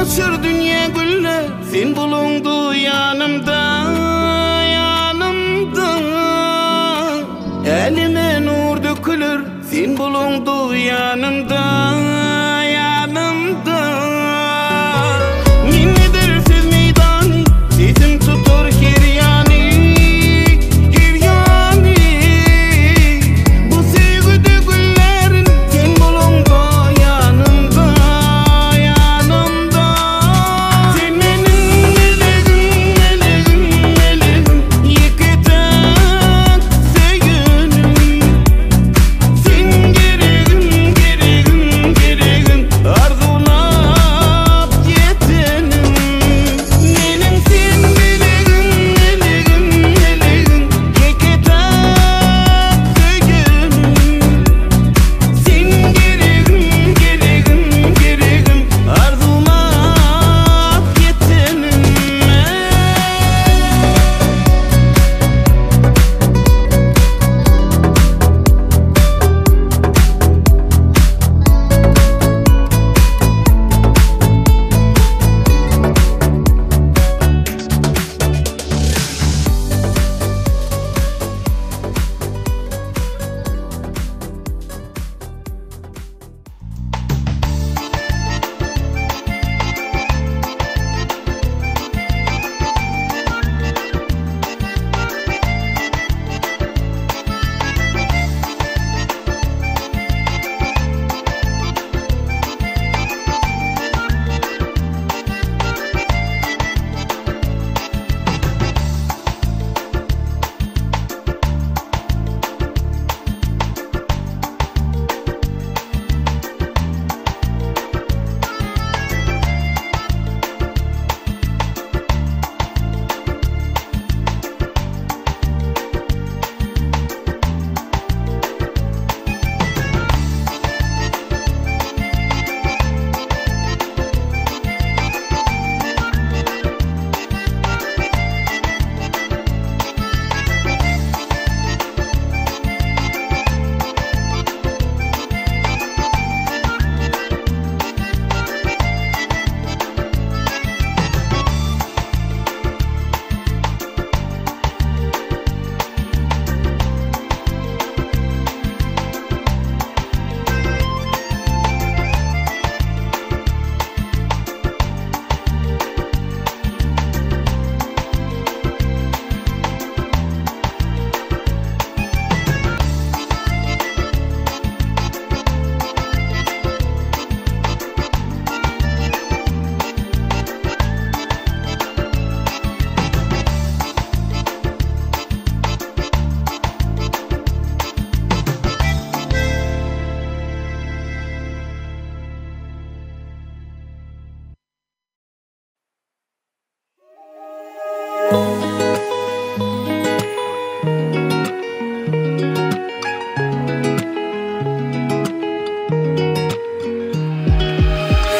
Açar dünýä güller, sen boluňda ýanymda, ýanymda. Äleme nur döküler, sen boluňda ýanymda, ýanymda. Men eder söz meýdany, sesim tutar her ýany, her ýany. Bu söýgüde güllärin, sen boluňda ýanymda, ýanymda. Sen meniň melegim, melegim, melegim, ýeke-täk söýenim. Sen geregim, geregim, geregim, arzuwlap ýetenim. Meniň sen melegim, melegim, melegim, ýeke-täk söýenim. Sen geregim, geregim, geregim, arzuwlap ýetenim.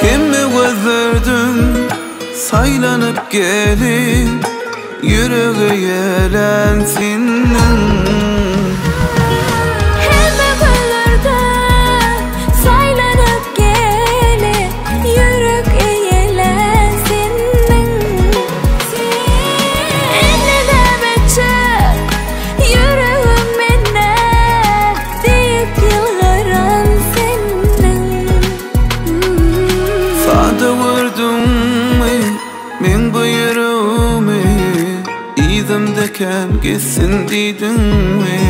Hemme gözlerden saýlanyp gelip, Ýürege ýelen seniň. Hemme gözlerden saýlanyp gelip, Ýürek eýelän seniň. Indi näme etjek, ýüregim mende, Diýip ýylgyran seniň. Sada gördüňmi meň bu ýüregimi, Yzymda kän gezsin diýdiňmi?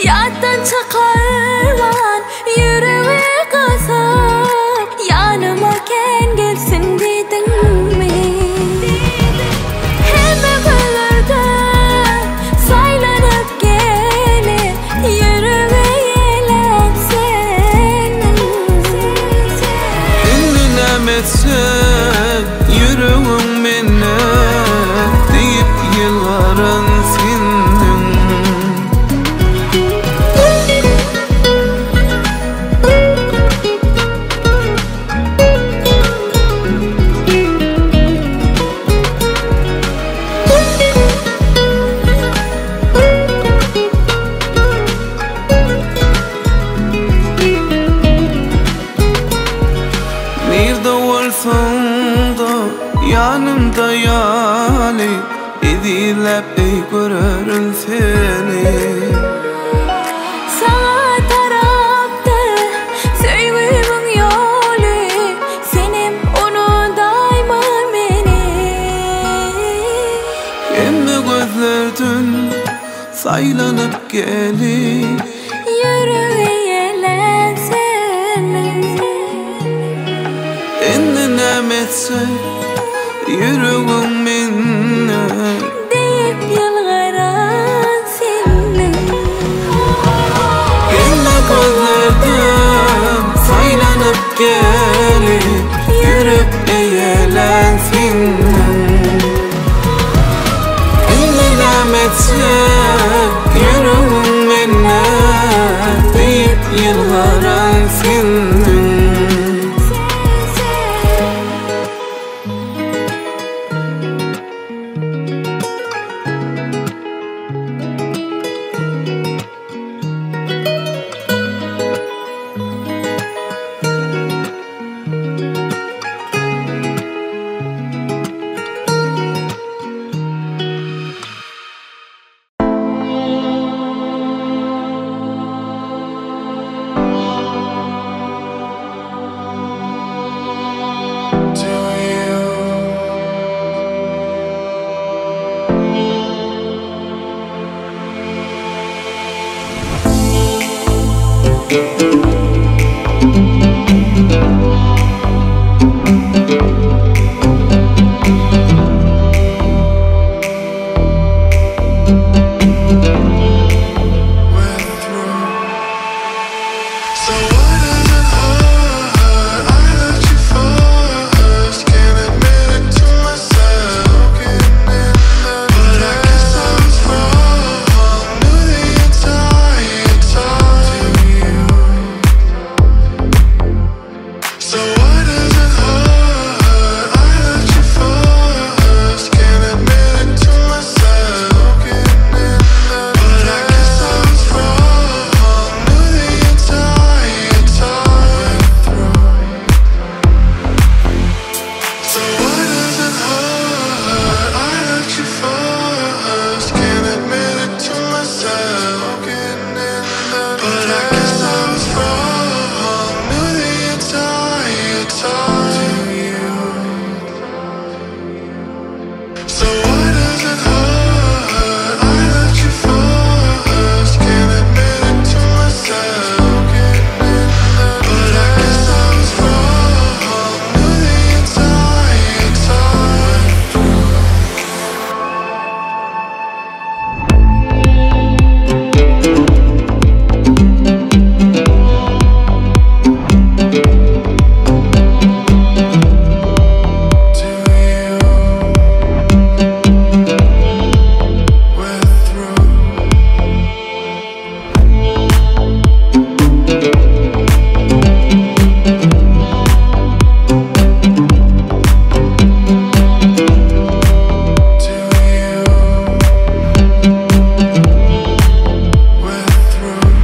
Ýatdan çykarman ýüregi gysyp, Ýanyma kän gelsin diýdiňmi? Hemme gözlerden saýlanyp gelip, Ýüregi eýlän seniň. Indi näme etjek, ýüregim mende, Diýip ýylgyran seniň. gözläp eý görerin seni. Saňa tarapdyr söýgümiň ýoly, Senem unudaýma meni. Hemme gözlerden saýlanyp gelip. Ýüregi eýelän sendiň. Indi näme etsek ýüregim mende. Diýip ýylgyran sendiň. Hemme gözlerden saýlanyp gelip ýürek eýelän sendiň. Indi näme etsek ýüregim mende diýip ýylgyran sendiň. To you. We're through. So why does it hurt? I left you first. Can't admit it to myself. But I guess I was wrong. Knew the entire time. So why does it hurt? I left you first. Can't admit it to myself. But I guess I was wrong. Knew the entire time through. So why does it hurt? I left you first. Can't admit it to myself. But I guess I was wrong. Knew the entire time. So why does it hurt? I left you first. Can't admit it to myself. But I guess I was wrong. Knew the entire time. To you, we're through. To you, we're through.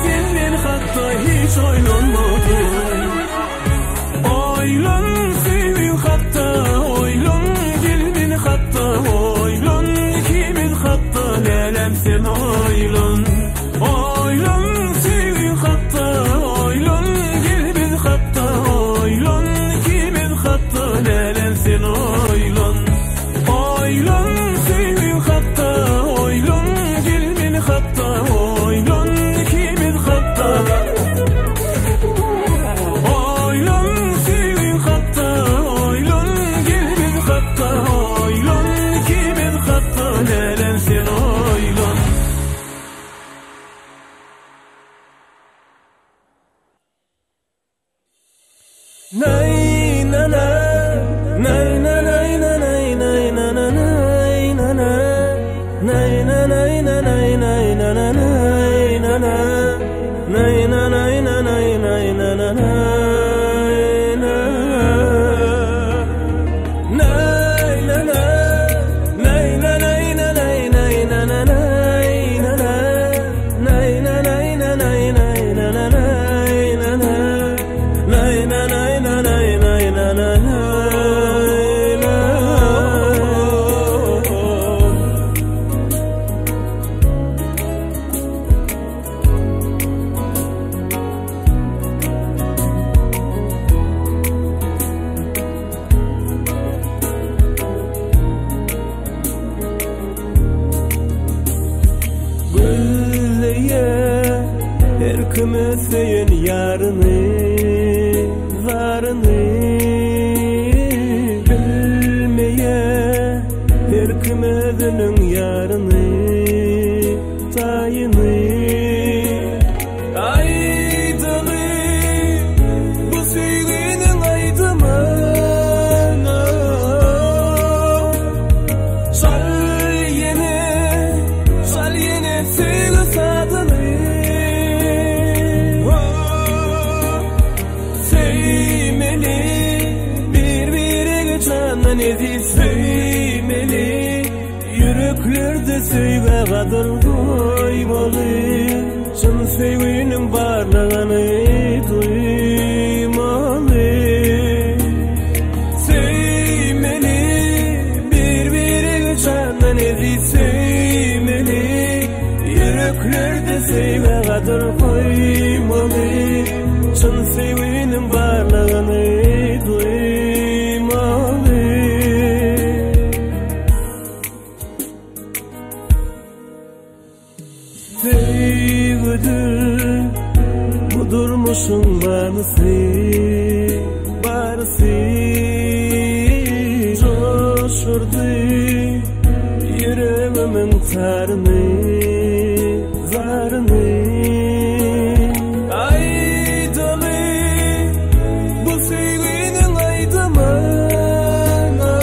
Sen men hakda hiç oýlanmadyň. Oýlan söýgi hakda, oýlan gel men hakda, oýlan ikimiz hakda, lälem sen oýlan. Oýlan söýgi hakda, oýlan gel biz hakda, oýlan ikimiz hakda, lälem sen oýlan. Oýlan söýgi hakda, oýlan gel men hakda, oýlan ikimiz hakda. Oýlan söýgi hakda, oýlan gel biz hakda, oýlan ikimiz hakda, lälem sen oýlan. Nay na na nay na nay na nay nay na na nay na na nay na nay na nay nay na na nay na na nay na nay na nay nay na na nay na nay na na nay na nay na nay nay na na nay na na nay na nay na nay nay na na nay na na nay na nay na nay nay na na nay na. Gözleye her kime söyen yarını, zarını bilmeye her kime özünün yarını, tayını. Aydaly bu söygünün aydımını, şal yine, şal yine söygü sadyny. Söymeli bir-birine candan eziz söymeli, yüreklerde söýgä gadyr goýmaly, çyn söýgüniň barlygyny duýmaly. Söýmeli bir-birine candan eziz söýmeli, yüreklerde söýgä gadyr goýmaly, çyn söýgüniň barlygyny duýmaly. Söýgüdür bu durmuşun manysy, barysy coşurdy ýüregimiň taryny, zaryny. Aýdaly bu söýgüniň aýdymyny,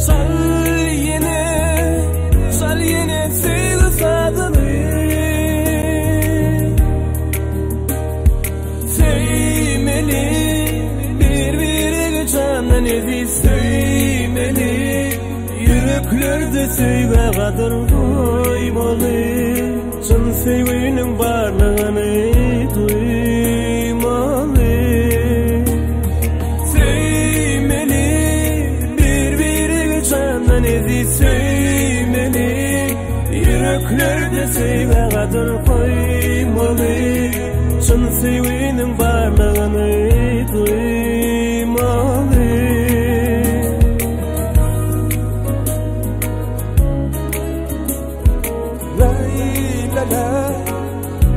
şal ýene, şal ýene söýgü sadyny. Söýmeli bir-birine candan eziz söýmeli, yüreklerde söýgä gadyr goýmaly, çyn söýgüniň barlygyny duýmaly. Söýmeli bir-birine candan eziz söýmeli, yüreklerde söýgä gadyr goýmaly, çyn söýgüniň barlygyny duýmaly. Lay la la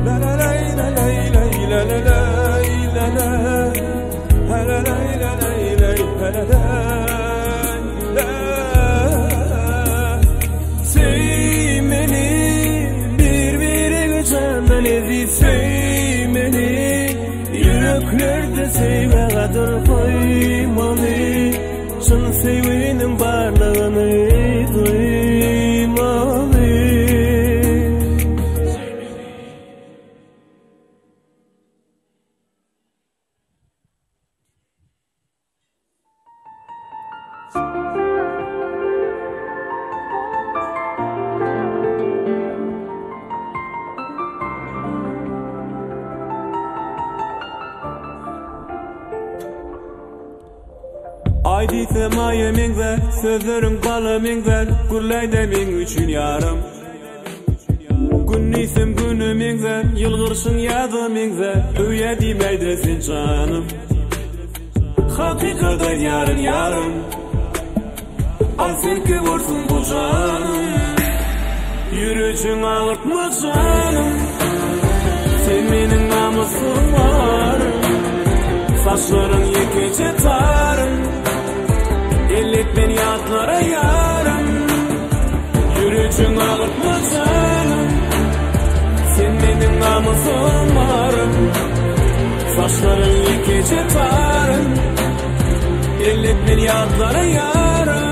la la lay la lay lay la la lay la la ha la lay la lay lay ha la lay la. Söýmeli bir-birine candan eziz söýmeli, yüreklerde söýgä gadyr goýmaly, çyn söýgüniň barlygyny duýmaly. Aý diýsem aýa meňzär, sözleriň bala meňzär, Gürläýdä meň üçin ýarym. Gün diýsem güne meňzär, ýylgyrşyň ýaza meňzär, Öýä diýmäýdä sen janym. Hakykat aýdýaryn ýarym. Al seňki bolsun bu janym. Ýürejiň agyrtma janym. Sen meniň namysym arym. Saçlaryň ýekeje tarym. Elletmen ýatlara ýarym. Ýürejiň agyrtma janym. Sen meniň namysym arym. Saçlaryň ýekeje tarym. Elletmen ýatlara ýarym.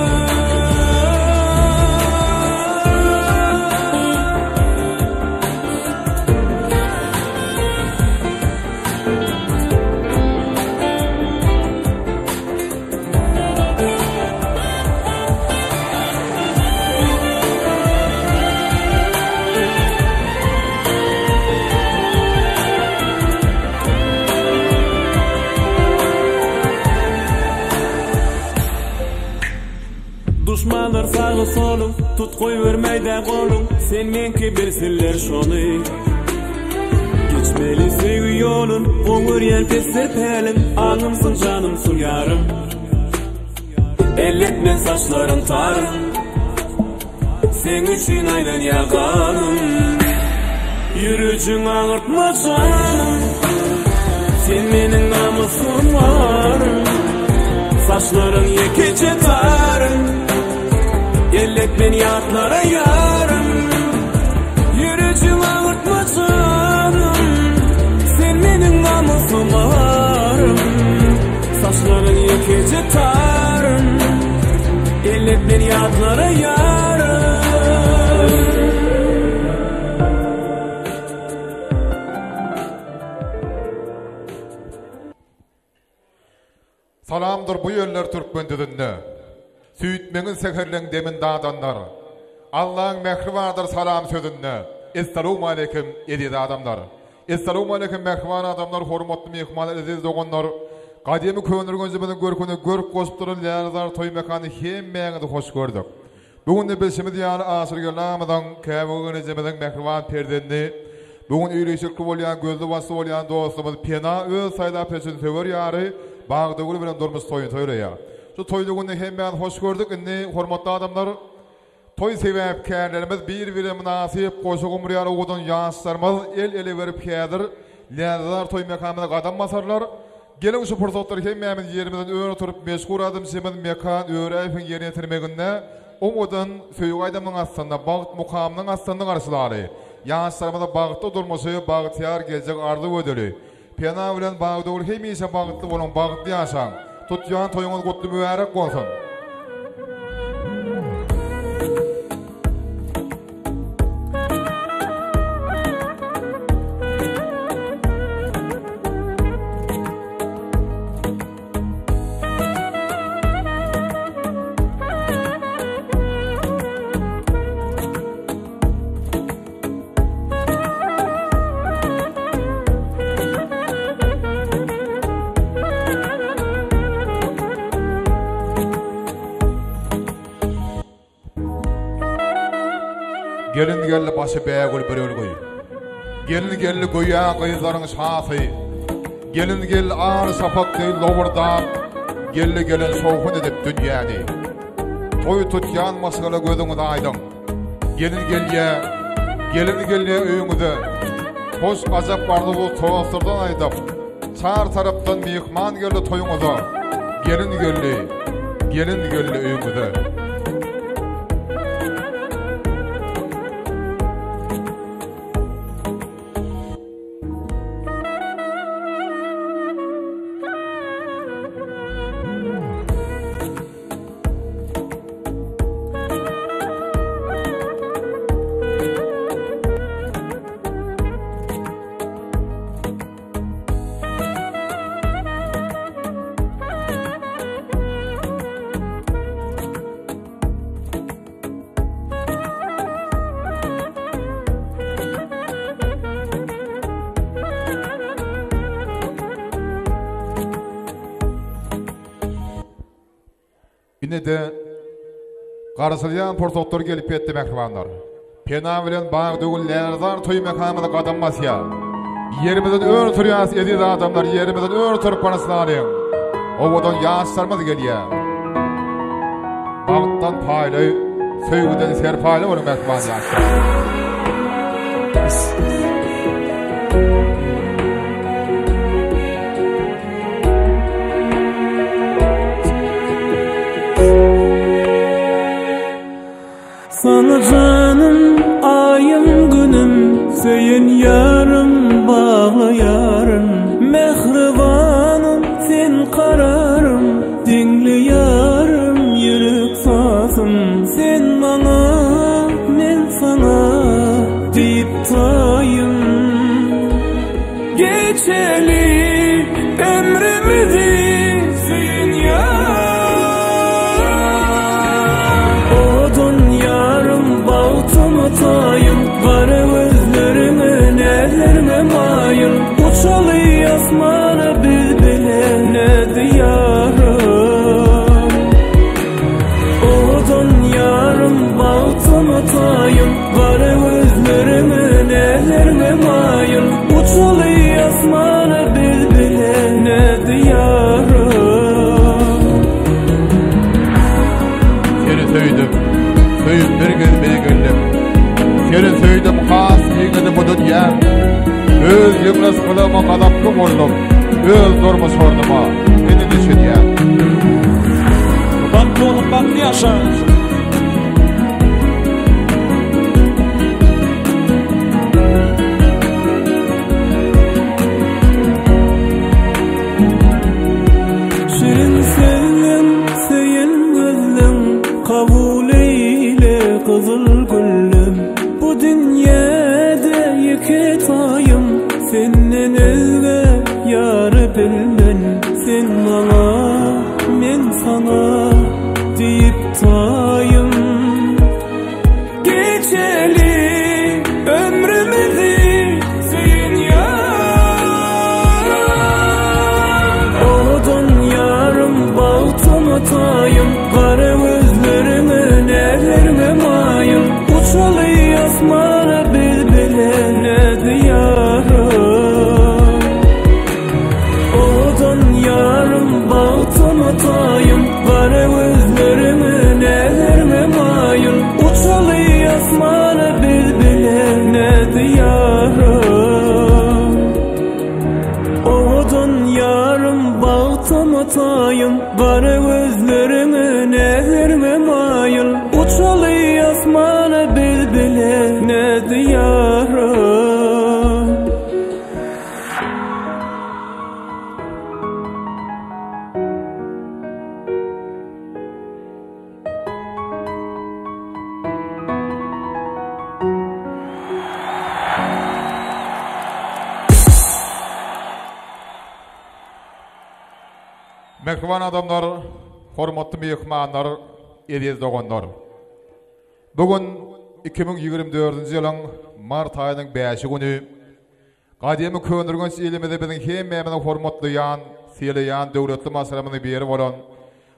Duşmanlar sagy soluň, tut goýbermäýdä goluň, Sen meňki bilsinler şony. Geçmeli söýgi ýolun, goň görýän pesdir päliň, Aňymsyň janymsyň ýarym. Elletmen saçlaryň taryn. Seň üçin aýlanýar ganym. Ýürejiň agyrtma janym. Sen meniň namysym arym. Saçlaryň ýekeje taryn. Elletmen ýatlara ýarym. Ýürejiň agyrtma janym. Sen meniň namysym arym. Saçlaryň ýekeje taryn. Elletmen ýatlara ýarym. Salamdyr bu ýeller türkmen düzünde. Süýtmeňiz säherleň demin dadanlar. Allaň mähri bardyr salam sözünde. Essalawmaleýkim eziz adamlar. Essalawmaleýkim mähriban adamlar hormatly myhmanlar eziz doganlar. Gadymy Köneürgenjimiziň görküne görk goşup duran Lälezar toý mekany hemmäňizi hoş gördük. Bu günde bilşimiz ýaly Aşyrgeldi agamyzyň, Käbe gelnejemiziň mähriban perzendi, bu gün öýli-işikli bolýan, gözli-başly bolýan dostumyz Pena öz saýlap seçen söwer ýary Bagdagül bilen durmuş toýuny toýlaýar. Şu toýly günde hemmäňizi hoş gördük. Indi hormatly adamlar, toý sebäpkärlerimiz bir-birine mynasyp goşa gumry ýaly owadan ýaşlarymyz el-ele berip häzir Lälezar toý mekanymyza gadam basarlar. Geliň şu pursatlar hemmämiz ýerimizden ör oturyp meşhur aýdymçymyz Mekan Öräýewiň ýerine ýetirmeginde owadan söýgi aýdymynyň astynda bagt mukamynyň astynda garşylaly. Ýaşlarymyza bagtly durmuşy, bagtyýar geljek arzuw edeli. Pena bilen Bagdöwül hemişe bagtly boluň, bagtly ýaşaň. Tutýan toýuňyz gutly mübärek bolsun! Gelin geldi başy bägül bir ölgüý. Gelin geldi göýä gyzlaryň şasy. Gelin geldi ar şapak deý lowurdap. Geldi gelen şowhun edip dünýäni. Toý tutýan maşgala gözüňiz aýdyň. Gelin gelýä, gelin gelýä öýüňize. Hoş ajap arzuwy tostlardan aýdyp. Çar tarapdan myhman geldi toýuňyza. Gelin geldi, gelin geldi öýüňize. Ine-de garaşylýan pursatlar gelip ýetdi mähribanlar. Pena bilen Bagdöwül Lälerzar toý mekanymyza gadam basýar. Ýerimizden ör turýas eziz adamlar, ýerimizden ör Türkmenistanyň. Owadan ýaşlarymyz gelýär. Bagtdan paýly, söýgüden serpaýly boluň mähriban ýaşlar. Sana janym, aýym, günüm, Söýen ýarym, bagly ýarym. Mähribanym, sen kararym, Deňli ýarym, ýürek sazym. Sen maňa, men saňa, diýip taýyn. Geçeli ömrümizi söýen ýar. Owadan ýarym, bagtyma taýyn, Gara gözleriňe, näzleriňe maýyl. Uçaly asmana biz bile, näzi ýarym. Owadan ýarym, bagtyma taýyn, Gara gözleriňe, näzleriňe maýyl. Uçaly asmana biz bile, näzi ýarym. Seni söýdüm, söýüp bir gez beýgeldim. Seni söýdüm has giňedi bu dünýäm. Öz ýyglas gylygyma gazaply boldum. Öz durmuş ornuma indi düşünýän. Bagtly bolup bagtly ýaşa. Şirin sözlem, söýen gözlem, Kabul eýle gyzyl güllem. Bu dünýäde ýeke taýym, Senden özge ýary bilmen. Sen maňa, men saňa diýip taýym. Geçeli ömrümizi söýen ýar. Owadan ýarym, bagtyma taýyn, Gara gözleriňe, näzleriňe maýyl. Uçaly asmana biz bile, näzi ýarym. Owadan ýarym, bagtyma taýyn, Gara gözleriňe, näzleriňe maýyl. Uçaly asmana biz bile, näzi ýarym. Owadan ýarym, bagtyma taýyn, Gara gözleriňe, näzleriňe maýyl. Uçaly asmana biz bile, näzi ýarym. Mähriban adamlar, hormatly myhmanlar, eziz doganlar! Bu gün 2024-nji ýylyň mart aýynyň bäşi güni Gadymy Köneürgenç ilimizde biziň hemmämiziň hormatlaýan, sylaýan döwletli maşgalamyzyň biri bolan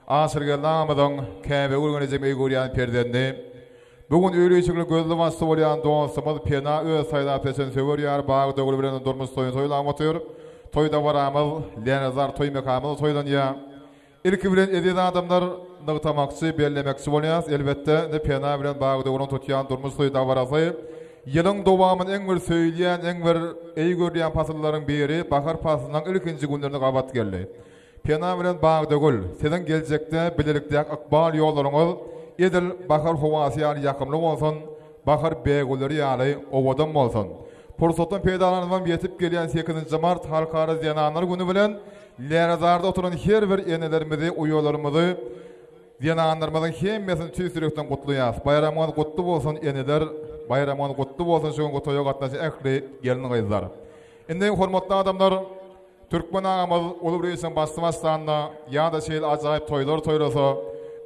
Aşyrgeldi agamyzyň Käbegül gelnejem eý görýän perzendi, bu gün öýli-işikli gözli-başly bolýan dostumyz Pena öz saýlap seçen söwer ýary Bagdagül bilen durmuş toýuny toýlap otyr. Toý dabaramyz Länezar toý mekanymyzda toýlanýar. Ilki bilen eziz adamlar nygtamakçy, bellemekçi bolýas, elbetde, indi Pena bilen Bagdöwrüň tutýan durmuş toý dabarasy ýylyň dowamynda iň bir söýülýän, iň bir eý görülýän pasyllaryň biri bahar paslynyň ilkinji günlerine gabat geldi. Pena bilen Bagdögül, siziň geljekde bilelikdäki ykbal ýollaryňyz edil bahar howasy ýaly ýakymly bolsun, bahar bägülleri ýaly owadan bolsun! Pursatdan peýdalanybam ýetip gelýän sekizinji mart Halkara zenanlar güni bilen Lälezarda oturan her bir enelerimizi, uýalarymyzy, zenanlarymyzyň hemmesini tüýs ýürekden gutlaýas. Baýramyňyz gutly bolsun eneler, baýramyňyz gutly bolsun şu günki toýa gatnaşan ähli gelin-gyzlar. Indi hormatly adamlar, türkmen agamyz uly bir işiň başyny başlanda ýa-da şeýle ajaýyp toýlar toýlasa,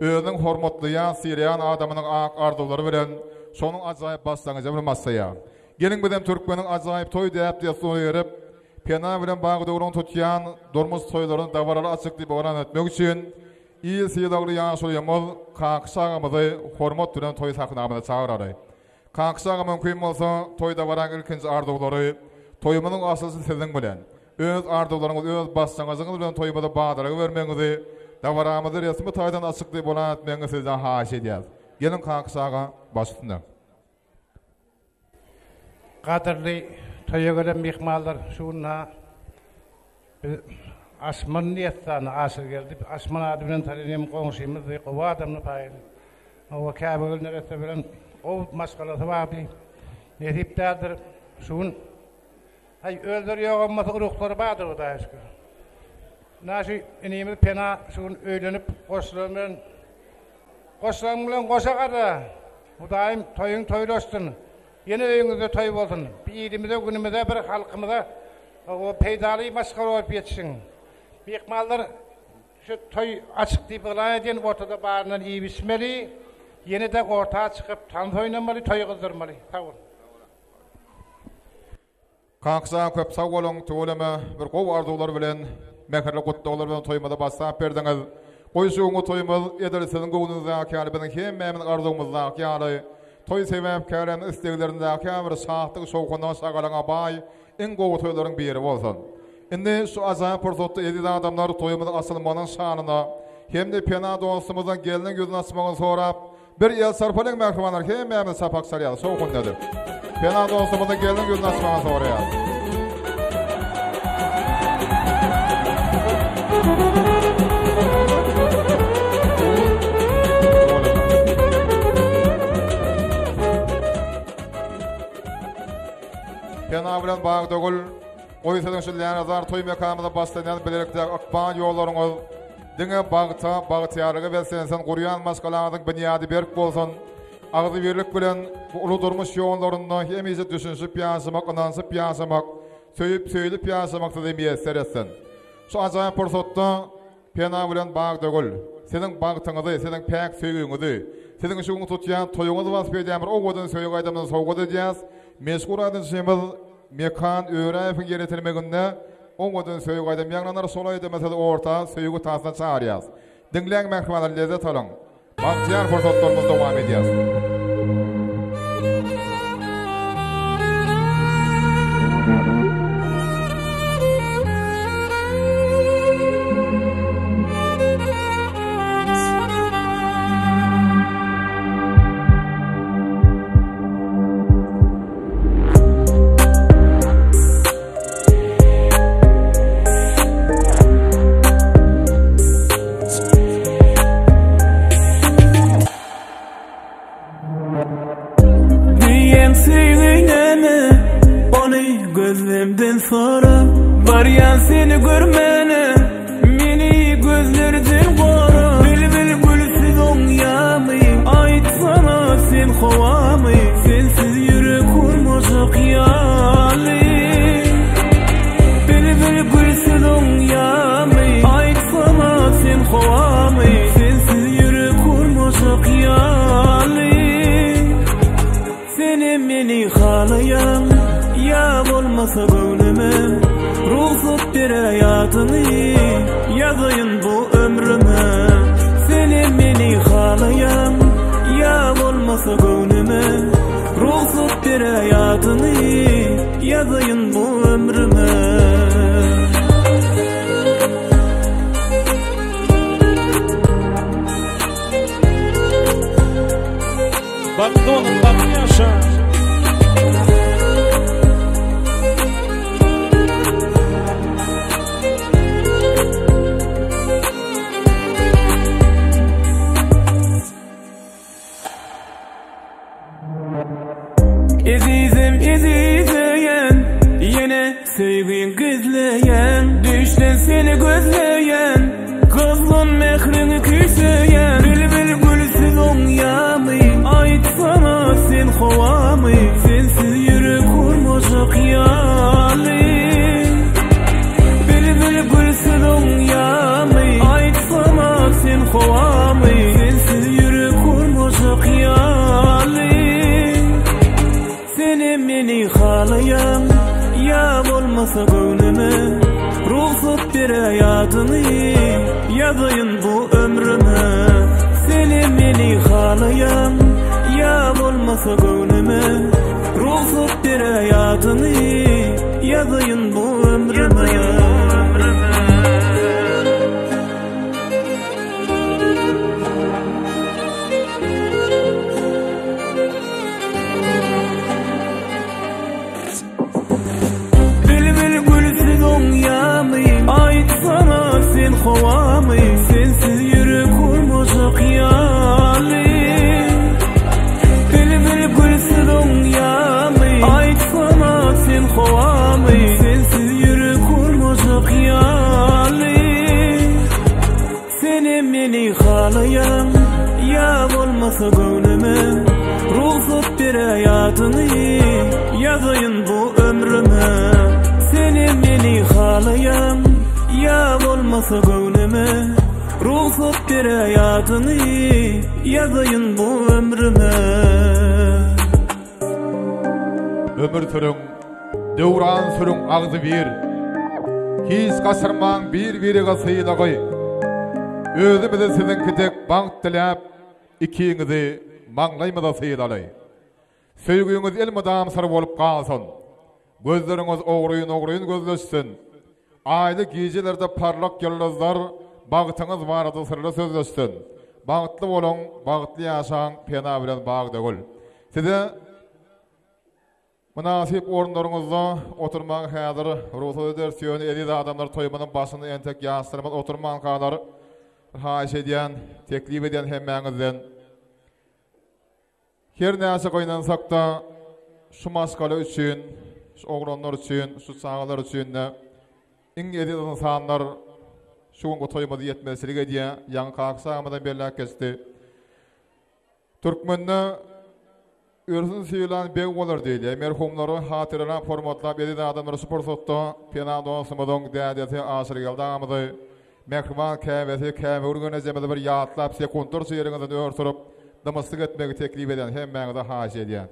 özüniň hormatlaýan, sylaýan adamynyň ak arzuwlary bilen şonuň ajaýyp başlangyjy bilen başlaýar. Geliň bizem türkmeniň ajaýyp toý däp-dessuryna eýerip, Pena bilen Bagdöwrüň tutýan durmuş toýlaryny dabaraly açyk diýip yglan etmek üçin, il sylagly ýaşulymyz Kakyş agamyzy hormat bilen toý sahnamyza çagyraly. Kakyş aga mümkin bolsa toý dabaraň ilkinji arzuwlary toýumyzyň açylyşy siziň bilen. Öz arzuwlaryňyz öz başlangyjyňyz bilen toýumyza badalga bermegiňizi dabaramyzy resmi taýdan açyk diýip yglan etmegiňizi sizden haýyş edýäris. Geliň Kakyş aga baş üstüne. Gadyrly toýa gelen myhmanlar, şu gün ha biz Asman diýýäs Aşyrgeldi Asman ady bilen tanýan goňşymyzdy, gowy adamdy paýyl. Owa Käbegül neresse bilen gowy maşgalasy bardy. Nesip däldir şu gün. Haý özleri ýok bolmasa ruhlary bardyr Hudaýa şükür. Na şu inimiz Pena şu gün öýlenip goşulan bilen goşulan bilen goşa garra. Hudaýym toýuň toýlaşsyn. Ýene öýüňizde toý bolsun. Bir ilimize, günümize, bir halkymyza o peýdaly maşgala bolup ýetişiň. Myhmanlar şu toý açyk diýip yglan edýän ortada baryndan iýip içmeli. Ýene-de orta çykyp tans oýnamaly, toý gyzdyrmaly. Sag boluň. Kakja köp sag boluň tüweleme bir gowy arzuwlar bilen mähirli gutlaglar bilen toýumyza başlap berdiňiz. Goý şu günki toýumyz edil siziň göwnüňizdäki ýaly biziň hemmämiziň arzuwymyzdaky ýaly toý sebäpkärleriniň isleglerindäki ýaly bir şatlyk şowhuna şagalaňa baý iň gowy toýlaryň biri bolsun. Indi şu ajaýyp pursatda eziz adamlar toýumyzyň açylmagynyň şanyna hem-de Pena dostumyzyň gelniň ýüzüni açmagyny sorap Bir el çarpalyň mähribanlar hemmämiz çapak çalýarys şowhun edip. Pena dostumyzy gelniň ýüzüni açmagyny soraýar. Pena bilen Bagdagül goý siziň şu länezar toý mekanymyza başlanýan bilelikdäki ykbal ýollaryňyz Diňe bagta, bagtyýarlyga beslensin, gurýan maşgalaňyzyň binýady berk bolsun! Agzybirlik bilen bu uly durmuş ýollarynda hemişe düşünişip ýaşamak, ynanyşyp ýaşamak, söýüp, söýlüp ýaşamak size miýesser etsin! Şu ajaýyp pursatda Pena bilen Bagdagül, siziň bagtyňyzy, siziň päk söýgiňizi, siziň şu gün tutýan toýuňyzy wasp edýän bir owadan söýgi aýdymyny sowgat edýäs. Meşhur aýdymçymyz Mekan Öräýewiň ýeretilmeginde Owadan söýgi aýdym ýaňlanar şol aýdymy sizi orta söýgi tansyna çagyrýas. Diňläň mähribanlar lezzet alyň. Bagtyýar pursatlarymyzy dowam edýäs. Diýen söýgi näme? Ony gözlemden sora. Barýan seni görmäne, meni gözlerden gora. Bilbil gülsüz oňýamy? Aýtsana sen howamy? Sensiz ýürek urmajak ýaly. Bilbil gülsüz oňýamy? Aýtsana sen howamy? Sensiz ýürek urmajak ýaly. Senem meni halaýaň, ýa bolmasa göwnüme. Rugsat ber haýatyňy, ýazaýyn bu ömrüme. Senem meni halaýaň, ýa bolmasa göwnüme. Rugsat ber haýatyňy, ýazaýyn bu ömrüme. Bagtly boluň, bagtly ýaşaň. Ezizim ezizleýän, ýene söýgiň gizleýän, Düýşden seni gözleýän, gyzgyn mähriňi küýseýän. Bilbil gülsüz oňýamy, aýtsana sen howamy, Sensiz ýürek urmajak ýaly. Bilbil gülsüz oňýamy, aýtsana sen howamy, Sensiz ýürek urmajak ýaly. Senem meni halaýaň, ýa bolmasa göwnüme. Rugsat beräý adyňy Ýazaýyn bu ömrüme Senem meni halaýaň Ýa bolmasa göwnüme Rugsat beräý adyňy Ýazaýyn bu ömrüme. Bilbil gülsüz oňýamy Aýtsana sen howamy Sensiz ýürek urmajak ýaly Bilbil gülsüz oňýamy Aýtsana sen howamy Sensiz ýürek urmajak ýaly Senem meni halaýaň Ýa bolmasa göwnüme Rugsat beräý adyňy Ýazaýyn bu ömrüme Senem meni halaýaň Ýa bolmasa göwnüme Rugsat beräý adyňy Ýazaýyn bu ömrüme. Ömür sürüň, döwran sürüň agzybir. Hiç gaçyrmaň bir-birege sylagy. Özümize siziňki dek bagt diläp, ikiňizi maňlaýymyza sylaly. Söýgüňiz elmydam syr bolup galsyn. Gözleriňiz ogryn-ogryn gözleşsin. Aýly gijelerde parlak ýyldyzlar bagtyňyz barada syrly sözleşsin. Bagtly boluň, bagtly ýaşaň Pena bilen Bagdagül. Size mynasyp orunlaryňyzda oturmagy häzir rugsat ederis, ýöne eziz adamlar toýumyzyň başynda entek ýaşlarymyz oturmankalar haýyş edýän, teklip edýän hemmäňizden. Her näçe gynansak-da, şu maşgala üçin, şu oglanlar üçin, şu çagalar üçin-de iň eziz ynsanlar şu günki toýumyzy ýetmezçilik edýär. Ýaňy Kaky agamyzam belläp geçdi. Türkmende Ölsün sylan beg bolar diýilýär. Merhumlary hatyralap, hormatlap eziz adamlar şu pursatda Pena dostumyzyň dädesi Aşyrgeldi agamyzy, mähriban käbesi Käbegül genejemizi bir ýatlap sekuntlarça ýeriňizden ör turup, dymyşlyk etmegi teklip edýän hemmäňize haýyş edýän.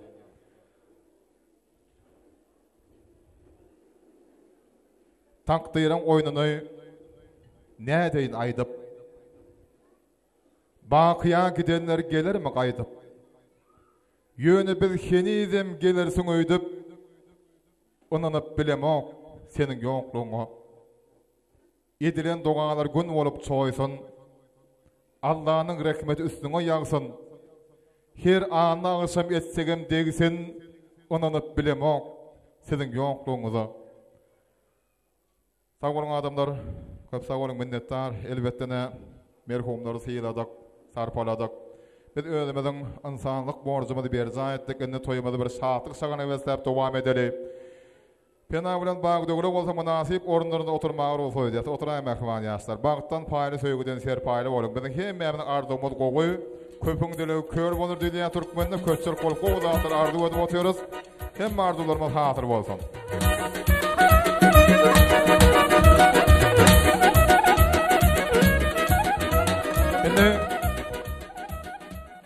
Takdyryň oýnuny nädeýin aýdyp. Bakyýa gidenler gelermi gaýdyp. Ýöne biz henizem gelersiň öýdüp, ynanyp bilemok seniň ýoklugyňa. Edilen dogalar gün bolup çoýsun. Allanyň rehmeti üstüňe ýagsyn. Her anna agşam etsegem degsin, ynanyp bilemok siziň ýoklugyňyza. Sag boluň adamlar, köp sag boluň minnetdar. Elbetde-ne merhumlary syladyk, sarpaladyk. Biz özümiziň ynsanlyk borjumyzy berjaý etdik, indi toýumyzy bir şatlyk-şagana besläp dowam edeli. Pena bilen Bagdöwle bolsa mynasyp orunlarynda oturmaga rugsat edýäs. Oturaýyň mähriban ýaşlar. Bagtdan paýly söýgüden serpaýly boluň. Biziň hemmämiziň arzuwymyz gowy. Köpüň dilegi kör bolar diýilýär türkmende. Köpçülik bolup gowy zatlar arzuw edip otyrys. Hemme arzuwlarymyz hasyl bolsun. Indi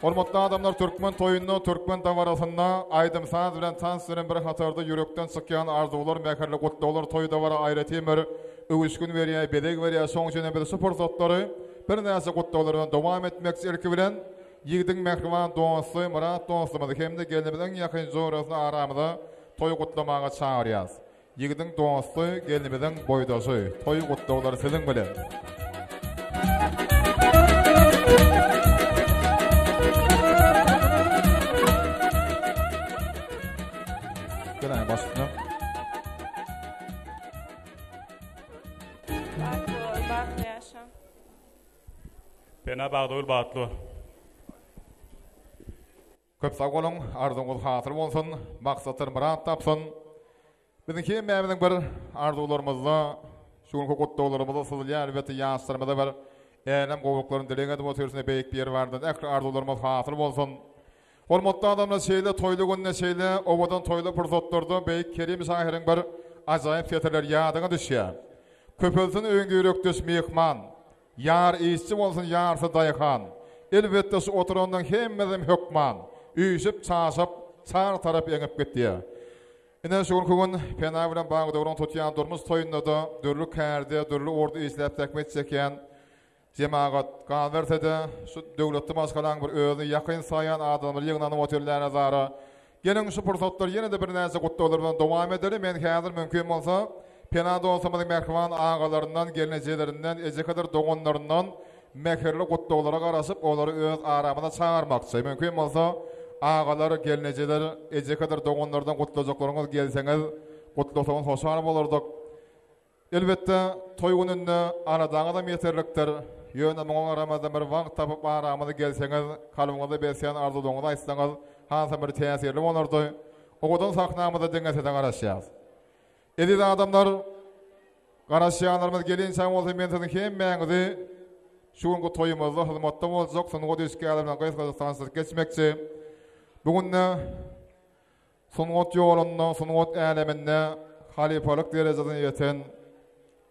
Hormatly adamlar türkmen toýunda, türkmen dabarasynda aýdym-saz bilen tans bilen bir hatarda ýürekden çykýan arzuwlar, mähirli gutlaglar toý-dabara aýratyn bir öwüşgin berýär, bezeg berýär. Şonuň üçin hem biz şu pursatlary birnäçe gutlaglar bilen dowam etmekçi. Ilki bilen ýigidiň mähriban dosty Myrat dostumyzy hem-de gelnimiziň iň ýakyn jorasyny aramyza toý gutlamaga çagyrýas. Ýigidiň dosty, gelnimiziň boýdaşy. Toý gutlaglary siziň bilen. Gel baş üstüne. Bagtly bol, bagtly ýaşa. Pena Bagdagül bagtly bol. Köp sag boluň, arzuwyňyz hasyl bolsun, maksatlar myrat tapsyn. Biziň hemmämiziň bir arzuwlarymyzda, şu günki gutlaglarymyzda syzylýar, elbetde ýaşlarymyza bir älem gowulyklaryny dileg edip otyrys, ine beýik Biribardan ähli arzuwlarymyz hasyl bolsun. Hormatly adamlar şeýle toýly günde şeýle owadan toýly pursatlarda beýik Kerim şahyryň bir ajaýyp setirleri ýadyňa düşýär. Köpelsin öýüňde ýürekdeş myhman, Ýar işçi bolsun ýarsy daýhan. Elbetde şu oturanlaň hemmesem hökman. Üýşüp çaşyp çar tarap eňip gitýä. Ine şu günki gün Pena bilen Bagdöwran tutýan durmuş toýunda-da dürli kärde, dürli ugurda işläp zähmet çekýän jemagat, galyberse-de, şu döwletli maşgalaň bir özüni ýakyn saýan adamlary ýygnanyp otyr Lälezara. Geliň şu pursatlary ýene-de birnäçe gutlaglar bilen dowam edeli. Men häzir mümkin bolsa Pena dostumyzyň mähriban agalaryndan, gelnejelerinden, ejekedir doganlaryndan mähirli gutlaglara garaşyp, olary öz aramyza çagyrmakçy. Mümkin bolsa, agalar, gelnejeler, ejekedir doganlardan gutlajaklaryňyz gelseňiz, gutlasaňyz hoşal bolardyk. Elbetde, toý gününde aladaňyzam ýeterlikdir. Ýöne muňa garamazdan bir wagt tapyp aramyza gelseňiz, kalbyňyzda besleýän arzuwlaryňyzy aýtsaňyz, hasam bir täsirli bolardy. Owadan sahnamyzda diňe size garaşýas. Eziz adamlar, garaşýanlarymyz gelinçä bolsa men siziň hemmäňizi şu günki toýumyzda hyzmatda boljak sungat işgärleri bilen gysgaça tanyşdyryp geçmekçi. Bu günde sungat ýolunda, sungat äleminde halypalyk derejesine ýeten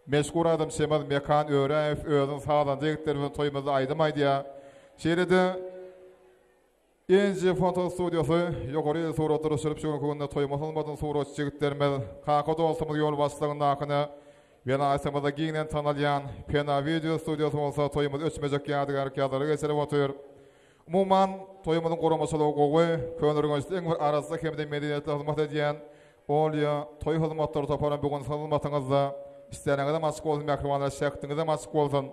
meşhur aýdymçymyz Mekan Öräýew özüniň sazanda ýigitleri bilen toýumyzda aýdym aýdýar. Şeýle-de Nji foto studiýasy ýokary hili suratlar düşürip şu günki günde toýumyz hyzmatyny suratçy jigitlerimiz Kaka dostumyz ýolbaşçylygyndakyny welaýatymyzda giňden tanalýan Pena wideo studiýasy bolsa toýumyz öçmejek ýadygärlik ýazlary geçirip otyr. Umuman toýumyzyň guramaçylygy gowy, Köneürgençde iň bir arassa hem-de medeniýetli hyzmat edýän Olýa toý hyzmatlary topary bu gün hyzmatyňyzda. Işdäniňizem açyk bolsun mähribanlar şähdiňizem açyk bolsun.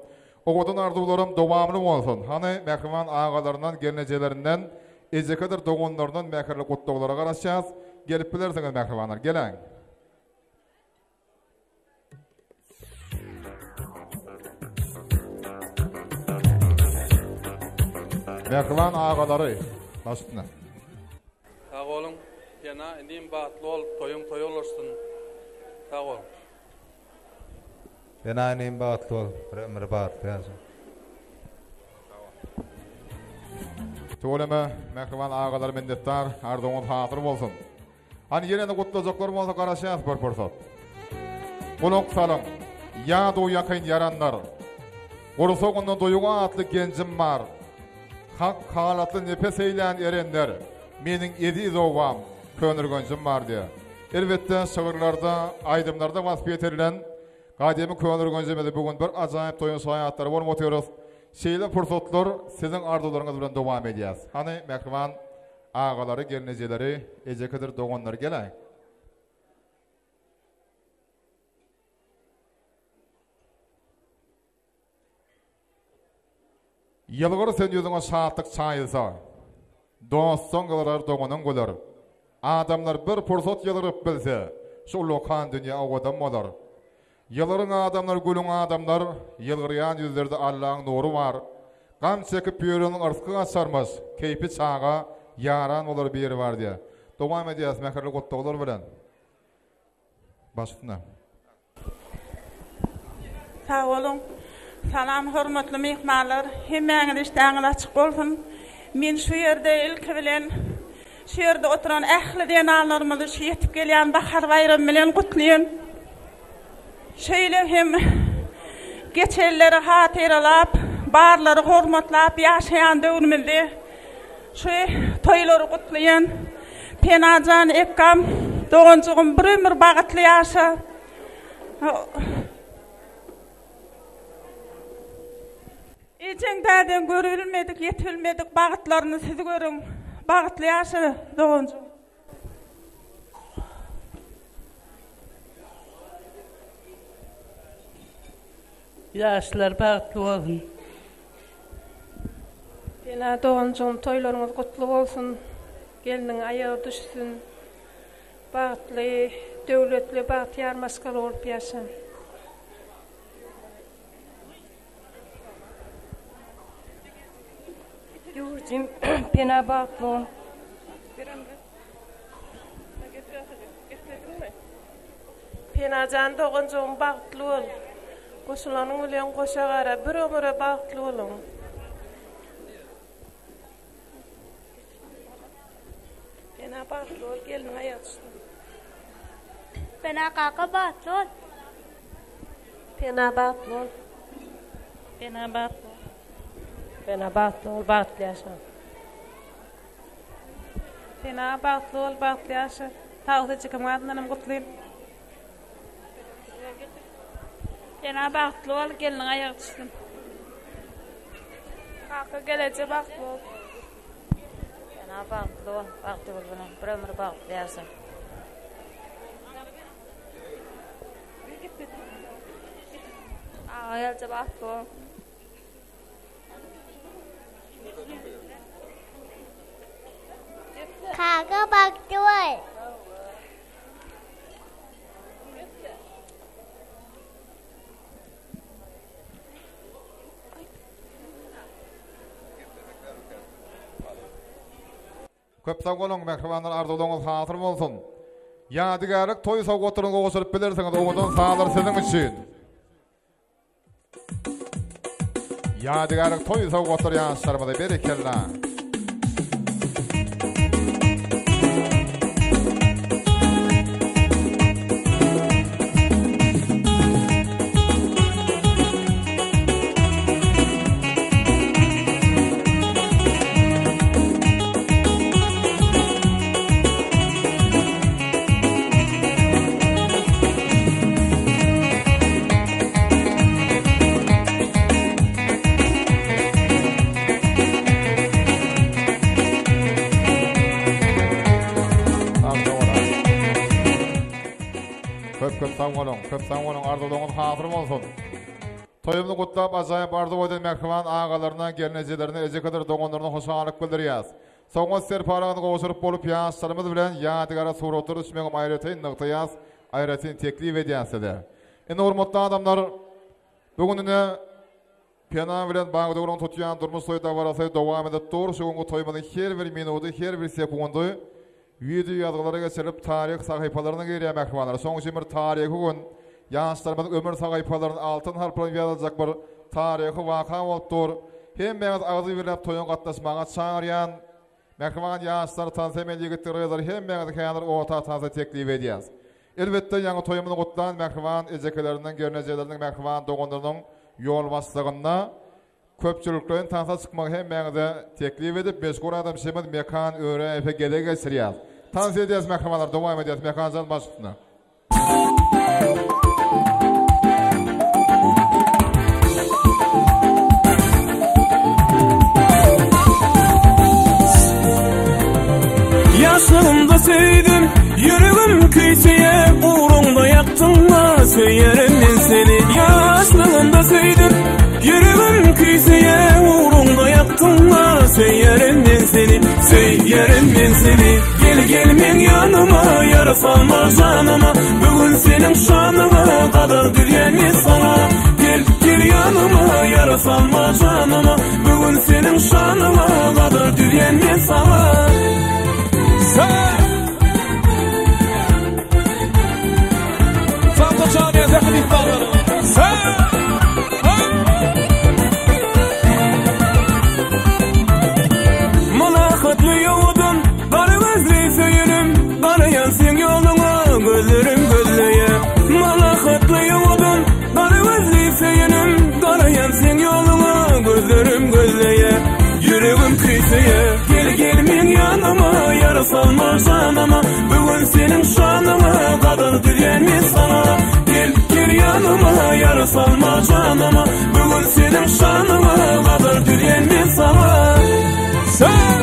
Owadan arzuwlarym dowamly bolsun. Hany mähriban agalaryndan gelnejelerinden ejekedir doganlaryndan mähirli gutlaglara garaşýas. Gelip bilersiňiz mähribanlar geläň. Mähriban agalary baş üstüne. Sag boluň Pena inim bagtly bol toýuň toýa ulaşsyn sag bol. Pena inim bagtly bol bir ömür bagtly ýaşa. Tüweleme mähriban agalar minnetdar arzuwyňyz hasyl bolsun. Hany ýene-de gutlajaklar bolsa garaşýas bir pursat. Gulak salyň, ýad-u ýakyn ýaranlar. Gursagynda duýgy atly genjim bar. Hak halatly nepes eýlän erenler, Meniň eziz obam, Köneürgenjim bar diýýär. Elbetde, şygyrlarda, aýdymlarda wasp ýetirilen gadymy Köneürgenjimizde bu gün bir ajaýyp toýuň şaýatlary bolup otyrys. Şeýle pursatlar siziň arzuwlaryňyz bilen dowam edýär. Hany, mähriban Agalary, gelnejeleri, ejekedir doganlary geläý. Ýylgyr sen ýüzüňe şatlyk çaýylsa. Dostuň ýylgyrar doganyň güler. Adamlar bir pursat ýylgyryp bilse, şu ullakan dünýä owadan bolar. Ýylgyryň adamlar gülüň adamlar, ýylgyrýan ýüzlerde Allaň nury bar. Gam çekip ýöreniň yrsky gaçarmyş, keýpi çaga ýaran bolar biri bar diýýär. Dowam edýäs mähirli gutlaglar bilen. Baş üstüne. Sag boluň. Salam hormatly myhmanlar. Hemmäňiz işdäňiz açyk bolsun. Men şu ýerde ilki bilen şu ýerde oturan ähli zenanlarymyzy şu ýetip gelýän bahar baýramy bilen gutlaýan. Şeýle hem geçenleri hatyralap, barlary hormatlap ýaşaýan döwrümizde şu toýlary gutlaýan. Penajan ekgam, doganjygym bir ömür bagtly ýaşa. Ejeň dädeň görübilmedik, ýetibilmedik bagtlaryny siz görüň. Bagtly ýaşa doganjygym. Ýaşlar bagtly bolsun. Pena doganjygym toýlaryňyz gutly bolsun. Gelniň aýagy düşsün. Bagtly, döwletli, bagtyýar maşgala bolup ýaşaň. Ýurdum Pena bagtly bol. Penajan doganjygym bagtly bol. Goşulanyň bilen goşa gara bir ömüre bagtly boluň. Pena bagtly bol gelniň aýagy düşsün. Pena kaka bagtly bol. Pena bagtly bol. Pena bagtly bol. Pena bagtly bol bagtly ýaşa. Pena bagtly bol bagtly ýaşa. Tawus ejekemiň adyndan hem gutlaýyn. Pena bagtly bol, gelniň aýagy düşsün. Kaka geleje bagtly bol. Pena bagtly bol, Bagtygül bilen bir ömür bagtly ýaşa. Aga gelje bagtly bol. Kaka bagtly bol. Köp sag boluň mähribanlar arzuwlaryňyz hasyl bolsun. Ýadygärlik toý sowgatlaryny gowşuryp bilersiňiz owadan sazlar siziň üçin. Ýadygärlik toý sowgatlary ýaşlarymyza berekella. Köp köp sag boluň, köp sag boluň, arzuwlaryňyz hasyl bolsun. Toýumyzy gutlap ajaýyp arzuw eden mähriban agalaryna, gelnejelerine, ejekedir doganlaryna hoşallyk bildirýäs. Soňra serparagyny gowşuryp bolup ýaşlarymyz bilen ýadygara suratlara düşmegem aýratyn nygtaýas, aýratyn teklip edýäs size. Indi hormatly adamlar, bu gün ine Pena bilen Bagdöwrüň tutýan durmuş toý dabarasy dowam edip dur. Şu günki toýumyzyň her bir minudy, her bir sekundy wideo ýazgylara geçirilip taryh sahypalaryna girýär mähribanlar. Şonuň üçin bir taryhy gün, ýaşlarymyzyň ömür sahypalaryna altyn harplar bilen ýazyljak bir taryhy waka bolup dur. Hemmäňizi agzybirläp toýa gatnaşmaga çagyrýan. Mähriban ýaşlar, tans emel ýigitdir gyzlar hemmäňizi häzir orta tansa teklip edýäs. Elbetde ýaňy toýumyzy gutlan mähriban ejekeleriniň, gelnejeleriniň, mähriban doganlarynyň ýolbaşçylygynda köpçülikleýin tansa çykmagy hemmäňize teklip edip, meşhur adamçymyz Mekan Öräýewe gezek geçirýäs. Tans edýäs mähribanlar, dowam edýäs Mekanjan baş üstüne. Ýaşlygymda söýdüm, ýüregim küýseýä, Ugruňda ýakdyň-la, söýerin men seni. Ýaşlygymda söýdüm, ýüregim küýseýä, Ugruňda ýakdyň-la, söýerin men seni, Söýerin men seni. Gel, gel meň ýanyma, ýara salma janyma, Bu gün seniň şanyňa gadar düzýän men saňa. Gel, gel ýanyma, ýara salma janyma, Bu gün seniň şanyňa gadar düzýän men saňa. Sen! Santa çağırýan zähmet ihbarlary. Sen! Mylakatly ýowadan gara gözli söýenim, Garaýan seň ýoluňa gözlerim gözleýär. Mylakatly ýowadan gara gözli söýenim, Garaýan seň ýoluňa gözlerim gözleýär. Ýüregim küýseýär. Gel, gel meň ýanyma, ýara salma janyma, Bu gün seniň şanyňa gadar düzýän men saňa. Gel, gel ýanyma, ýara salma janyma, Bu gün seniň şanyňa gadar düzýän men saňa. Sen!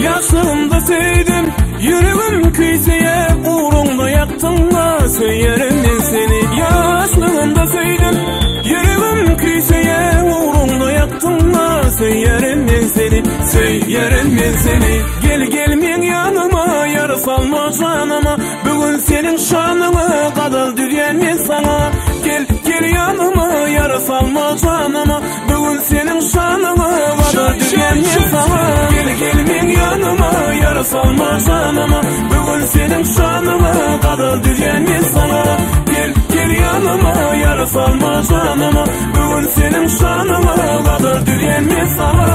Ýaşlygymda söýdüm, ýüregim küýseýä, Ugruňda ýakdyň-la, söýerin men seni. Ýaşlygymda söýdüm, ýüregim küýseýä, Ugruňda ýakdyň-la, söýerin men seni, Söýerin men seni. Gel, gel meň ýanyma, ýara salma janyma Bugün senin şanyňa gazal düzýän men saňa Gel, gel ýanyma ýara salma janyma Bugün senin şanyňa gazal düzýän men saňa Gel, gel men ýanyma ýara salma janyma Bugün senin şanyňa gazal düzýän men saňa Gel, gel ýanyma ýara salma janyma Bugün senin şanyňa gazal düzýän men saňa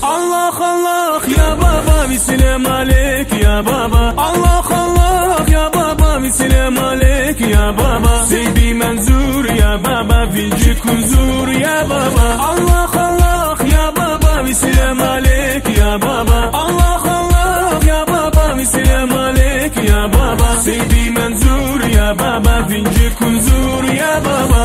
Allah Allah ya baba Selam aleyk ya baba Allah Allah ya baba Selam aleyk ya baba Seydi Manzur ya baba Vinci Kunzur ya baba Allah Allah ya baba Selam aleyk ya baba Allah Allah ya baba Selam aleyk ya baba Seydi Manzur ya baba Vinci Kunzur ya baba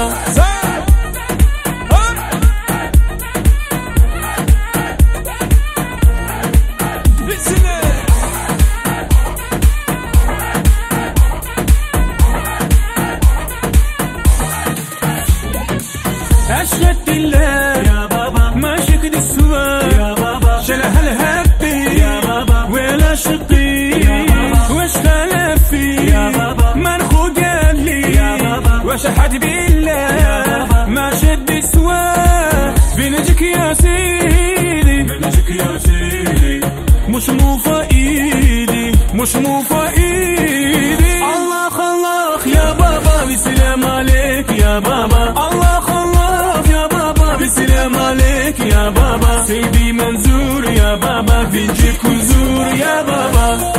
أشهد الله يا بابا ما شكد السوا يا بابا شلح الهبي يا بابا ولا شقي يا بابا وش خلفي يا بابا من خو قال لي يا بابا وش حد بالله يا بابا ما شد السوا بنجك يا سيدي بنجك يا سيدي مش موفى ايدي مش موفى ايدي الله الله يا بابا بسلام عليك يا بابا الله الله يا بابا بسلام عليك يا بابا سيدي منزور يا بابا بيجي كنزور يا بابا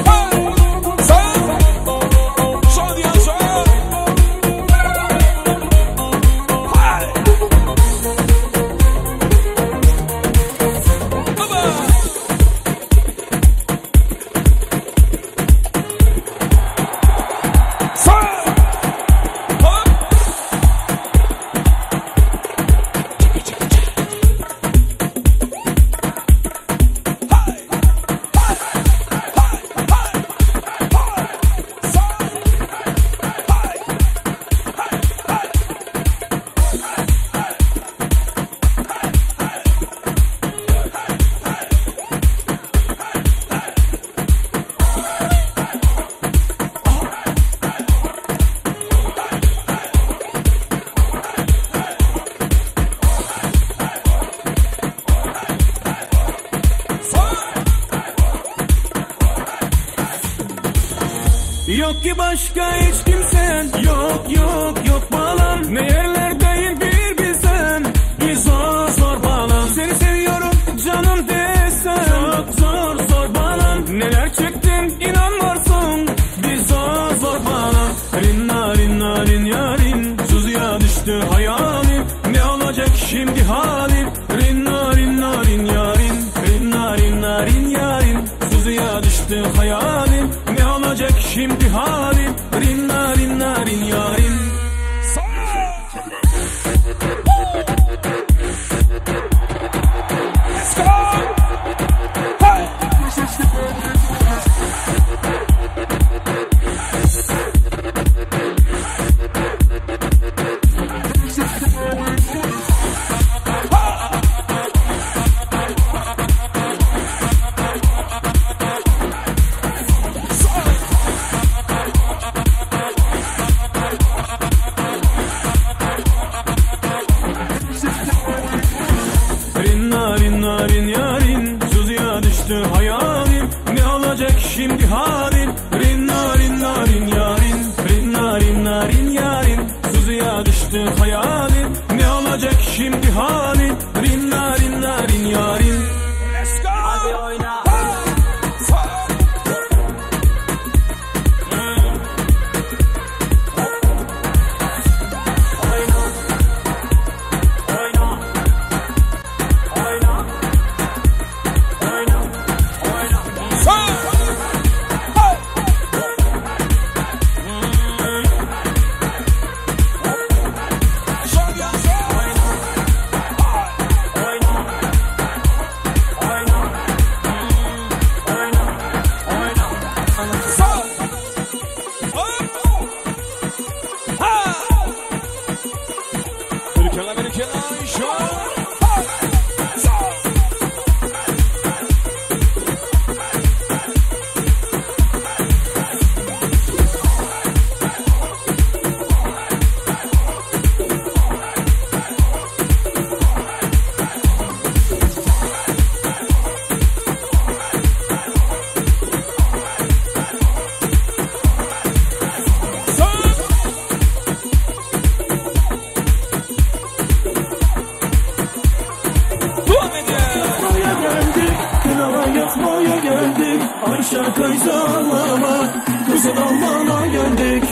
Yok ki başka hiç kimsen Yok yok yok balam Ne yerlerdeyim bir bilsen Bir zor zor balam Seni seviyorum canım desen Çok zor zor balam Neler çektim inanmarsın Bir zor zor balam Rin narin narin yarin Suzuya düştü hayalim Ne olacak şimdi halim Rin narin narin yarin Rin narin narin yarin Suzuya düştü hayalim Ne olacak şimdi halim Rin narin narin yarin Let's go! Hey! Rin narin narin yarin Suzuya düştü hayalim Ne olacak şimdi halim Rin narin narin yarin Rin narin narin yarin Suzuya düştü hayalim Ne olacak şimdi halim Rin narin narin yarin Let's go! Hadi oyna. Hey! Berekella berekella Ayşe. Yakmaya geldik, kına yakmaya geldik. Ayşe teyze ağlama, kızın almana geldik.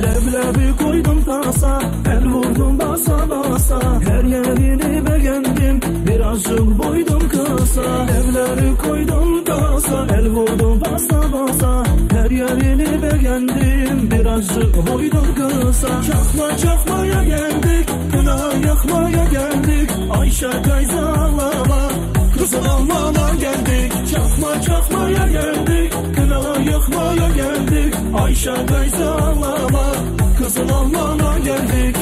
Leblebi koydum tasa, el vurdum basa basa. Her yerini beğendim, birazcık boydum kısa. Evleri koydum tasa, el vurdum basa basa. Her yerini beğendim, birazcık boydum kısa. Çakma çakmaya geldik, kına yakmaya geldik. Ayşe teyze ağlama, kızın almana geldik. Çakma çakmaya geldik, kına yakmaya geldik. Ayşe teyze ağlama, kızın almana geldik.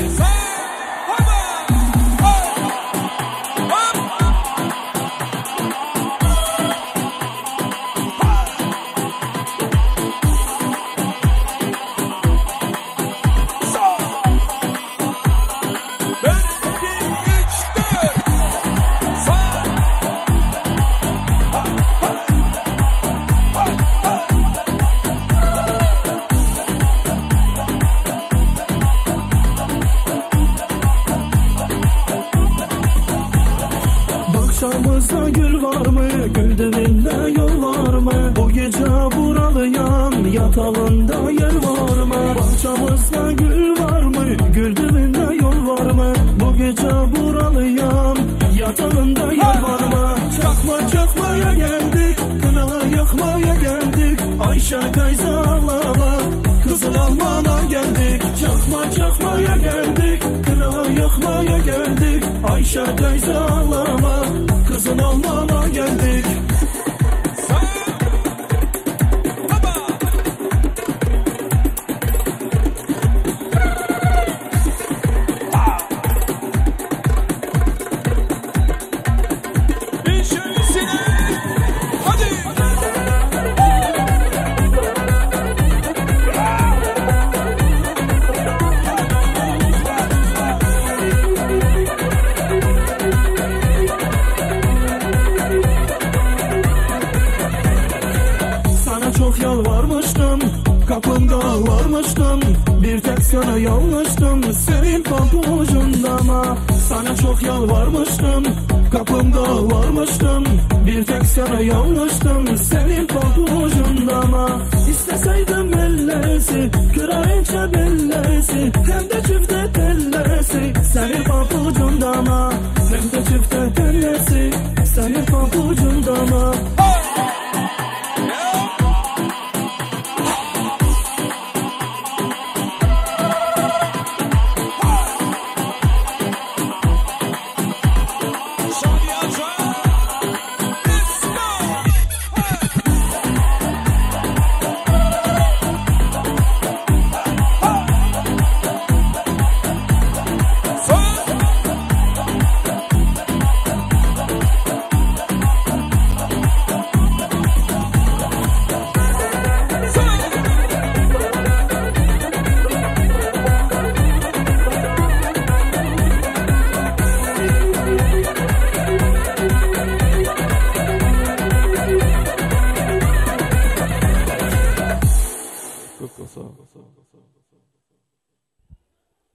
Bahçamızda gül var mı? Gül dibinde yol var mı? Bu gece buralıyam, yatağında yer var mı? Bahçamızda gül var mı? Gül dibinde yol var mı? Bu gece buralıyam, yatağında yer var mı? Çakma çakmaya geldik, kına yakmaya geldik. Ayşe teyze ağlama, kızın almana geldik. Çakma çakmaya geldik, kına yakmaya geldik. Ayşe teyze ağlama, kızın almana geldik. Sana çok yalvarmıştım, kapında ağlarmıştım. Bir tek sana yanlıştım, senin papucunda ama. Sana çok yalvarmıştım, kapında ağlarmıştım. Bir tek sana yanlıştım, senin papucunda ama. İsteseydim ellesi, kraliçe bellesi, hem de çifte tellesi, senin papucunda ama. Hem de çifte tellesi, senin papucunda ama.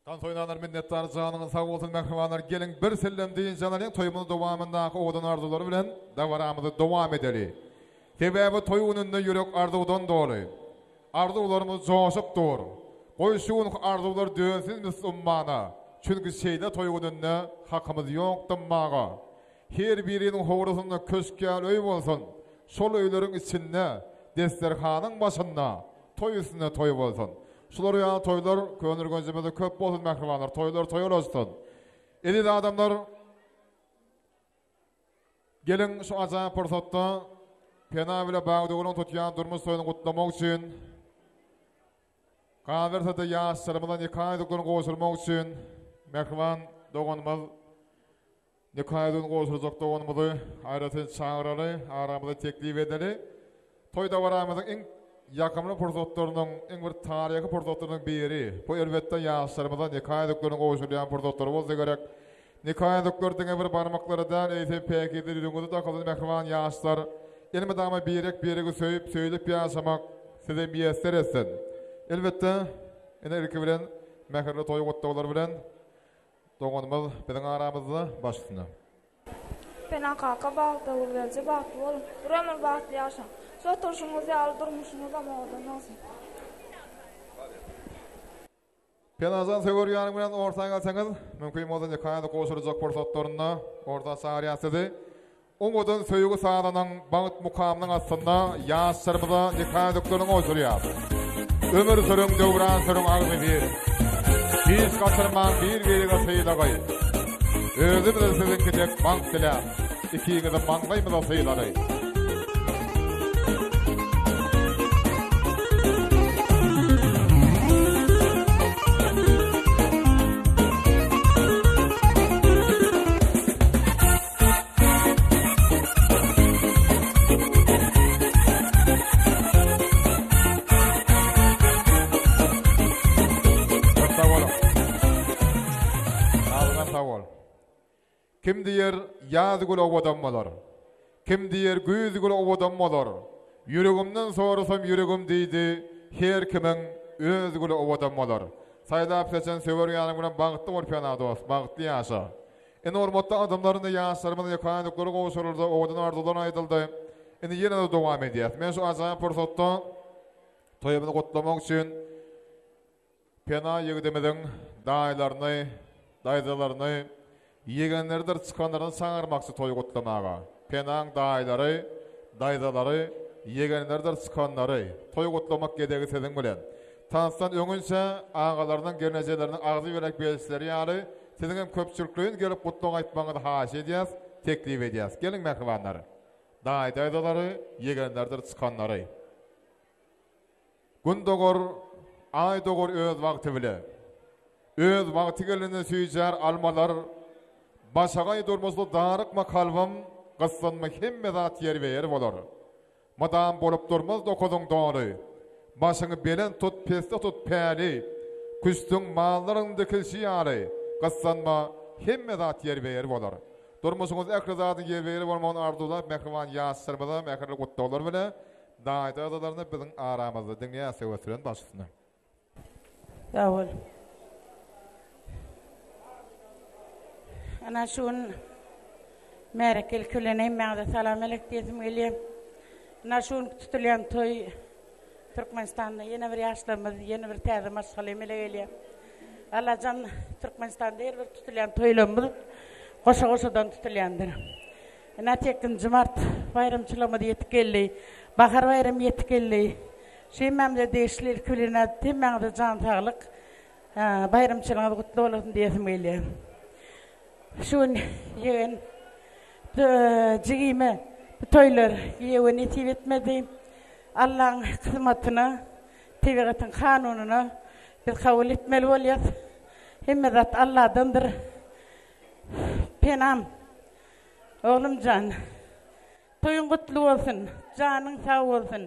Tans oýnanlar minnetdar janyňyz sag bolsun mähribanlar geliň bir sellem deýin janalyň toýumyzyň dowamyndaky owadan arzuwlary bilen dabaramyzy dowam edeli. Sebäbi toý gününde ýürek arzuwdan doly. Arzuwlarymyz joşup dur. Goý şu günki arzuwlar dönsün misli ummana. Çünki şeýle toý gününde hakymyz ýok dymmaga. Her biriniň howlusynda köşk ýaly öý bolsun. Şol öýleriň içinde desterhanyň başynda toý üstünde toý bolsun. Şular ýaly toýlar Köneürgenjimizde köp bolsun mähribanlar. Toýlar toýa ulaşsyn. Eziz adamlar, geliň şu ajaýyp pursatda Pena bile Bagdyguluň tutýan durmuş toýuny gutlamak üçin Galyberse-de ýaşlarymyza nika ýüzüklerini gowşurmak üçin mähriban doganymyz nika ýüzügini gowşurjak doganymyzy aýratyn çagyraly, aramyza teklip edeli. Toý dabaramyzyň iň ýakymly pursatlarynyň, iň bir taryhy pursatlarynyň biri, bu elbetde ýaşlarymyza nika ýüzükleriniň gowşurylýan pursatlary bolsa gerek. Nika ýüzükleri diňe bir barmaklara däl, eýsem päkize ýüzüňize dakylsyn mähriban ýaşlar. Elmydama birek-biregi söýüp, söýlüp ýaşamak size miýesser etsin. Elbetde, ine ilki bilen mähirli toý gutlaglary bilen doganymyz biziň aramyzda baş üstüne. Pena kaka bagtly Gulgeldi bagtly boluň bir ömür bagtly ýaşaň. Şu oturşyňyz ýaly durmuşyňyzam owadan bolsun. Penajan söwer ýanyň bilen orta gelseňiz, mümkin bolsa nikaňyzy gowşurjak pursatlarynda orta çagyrýas sizi. Owadan söýgi sazynyň bagt mukamynyň astynda ýaşlarymyza nika ýüzüklerini gowşurýas. Ömür sürüň, döwran sürüň agzybir. Hiç gaçyrmaň bir-biriňe sylagy. Özümize siziňki dek bagt diläp, ikiňizi maňlaýymyza sylaly. Sag boluň. Agzyňa sag bol. Kim diýer, ýaz güli owadan bolar. Kim diýer, güýz güli owadan bolar. Ýüregimden sorasam ýüregim diýdi, her kimiň öz güli owadan bolar. Saýlap seçen söwer ýaryň bilen bagtly bol Pena dost, bagtly ýaşa. Indi hormatly adamlar indi ýaşlarymyzyň ýekaýanlyklary gowşuryldy, owadan arzuwlar aýdyldy. Indi ýene-de dowam edýäs. Men şu ajaýyp pursatda toýumyzy gutlamak üçin Pena ýigidimiziň daýylaryny, daýzalaryny, ýegenleridir çykanlaryny çagyrmakçy toý gutlamaga. Penaň daýylary, daýzalary, ýegenleridir çykanlary, toý gutlamak gezegi siziň bilen. Tansdan öňinçä agalarynyň, gelnejeleriniň agzy berek berişleri ýaly, siziň hem köpçülikleýin gelip gutlag aýtmagyňyzy haýyş edýäs, teklip edýäs. Geliň mähribanlar! Daýy-daýzalary, ýegenlerdir çykanlary. Gün dogar, Aý dogar öz wagty bile. Öz wagty gelende süýjär almalar. Başagaý durmuşda darykma kalbym, Gyssanma hemme zat ýerbe-ýer bolar. Mydam bolup durmaz dokuzyň doly. Başyňy belent tut, pesde tut päli. Küstüň mallaryň dikilşi ýaly, Gyssanma, hemme zat ýerbe-ýer bolar. Durmuşyňyzda ähli zadyň ýerbe-ýer bolmagyny arzuwlap mähriban ýaşlarymyza mähirli gutlaglar bile Daýza agzalaryny biziň aramyzda diňleýär söwes bilen baş üstüne. Sag bol. Ana şu gün märeke ilki bilen hemmäňize salam elek diýesim gelýär. Ana şu gün tutulýan toý Türkmenistanda ýene bir ýaşlarymyz, ýene bir täze maşgala emele gelýär. Allajan Türkmenistanda her bir tutulýan toýlarymyz goşa-goşadan tutulýandyr. Ine sekizinji mart baýramçylygymyz ýetip geldi. Bahar baýramy ýetip geldi. Şu hemmämize degişli ilki bilen hemmäňize jan saglyk, baýramçylygyňyz gutly bolsun diýesim gelýär. Şu gün ýegen jigime bu toýlar giýewe nesip etmedi. Allaň kysmatyna, tebigatyň kanunyna biz kabul etmeli bolýas. Hemme zat Alladandyr. Penam, oglumjan, toýuň gutly bolsun, janyň sag bolsun,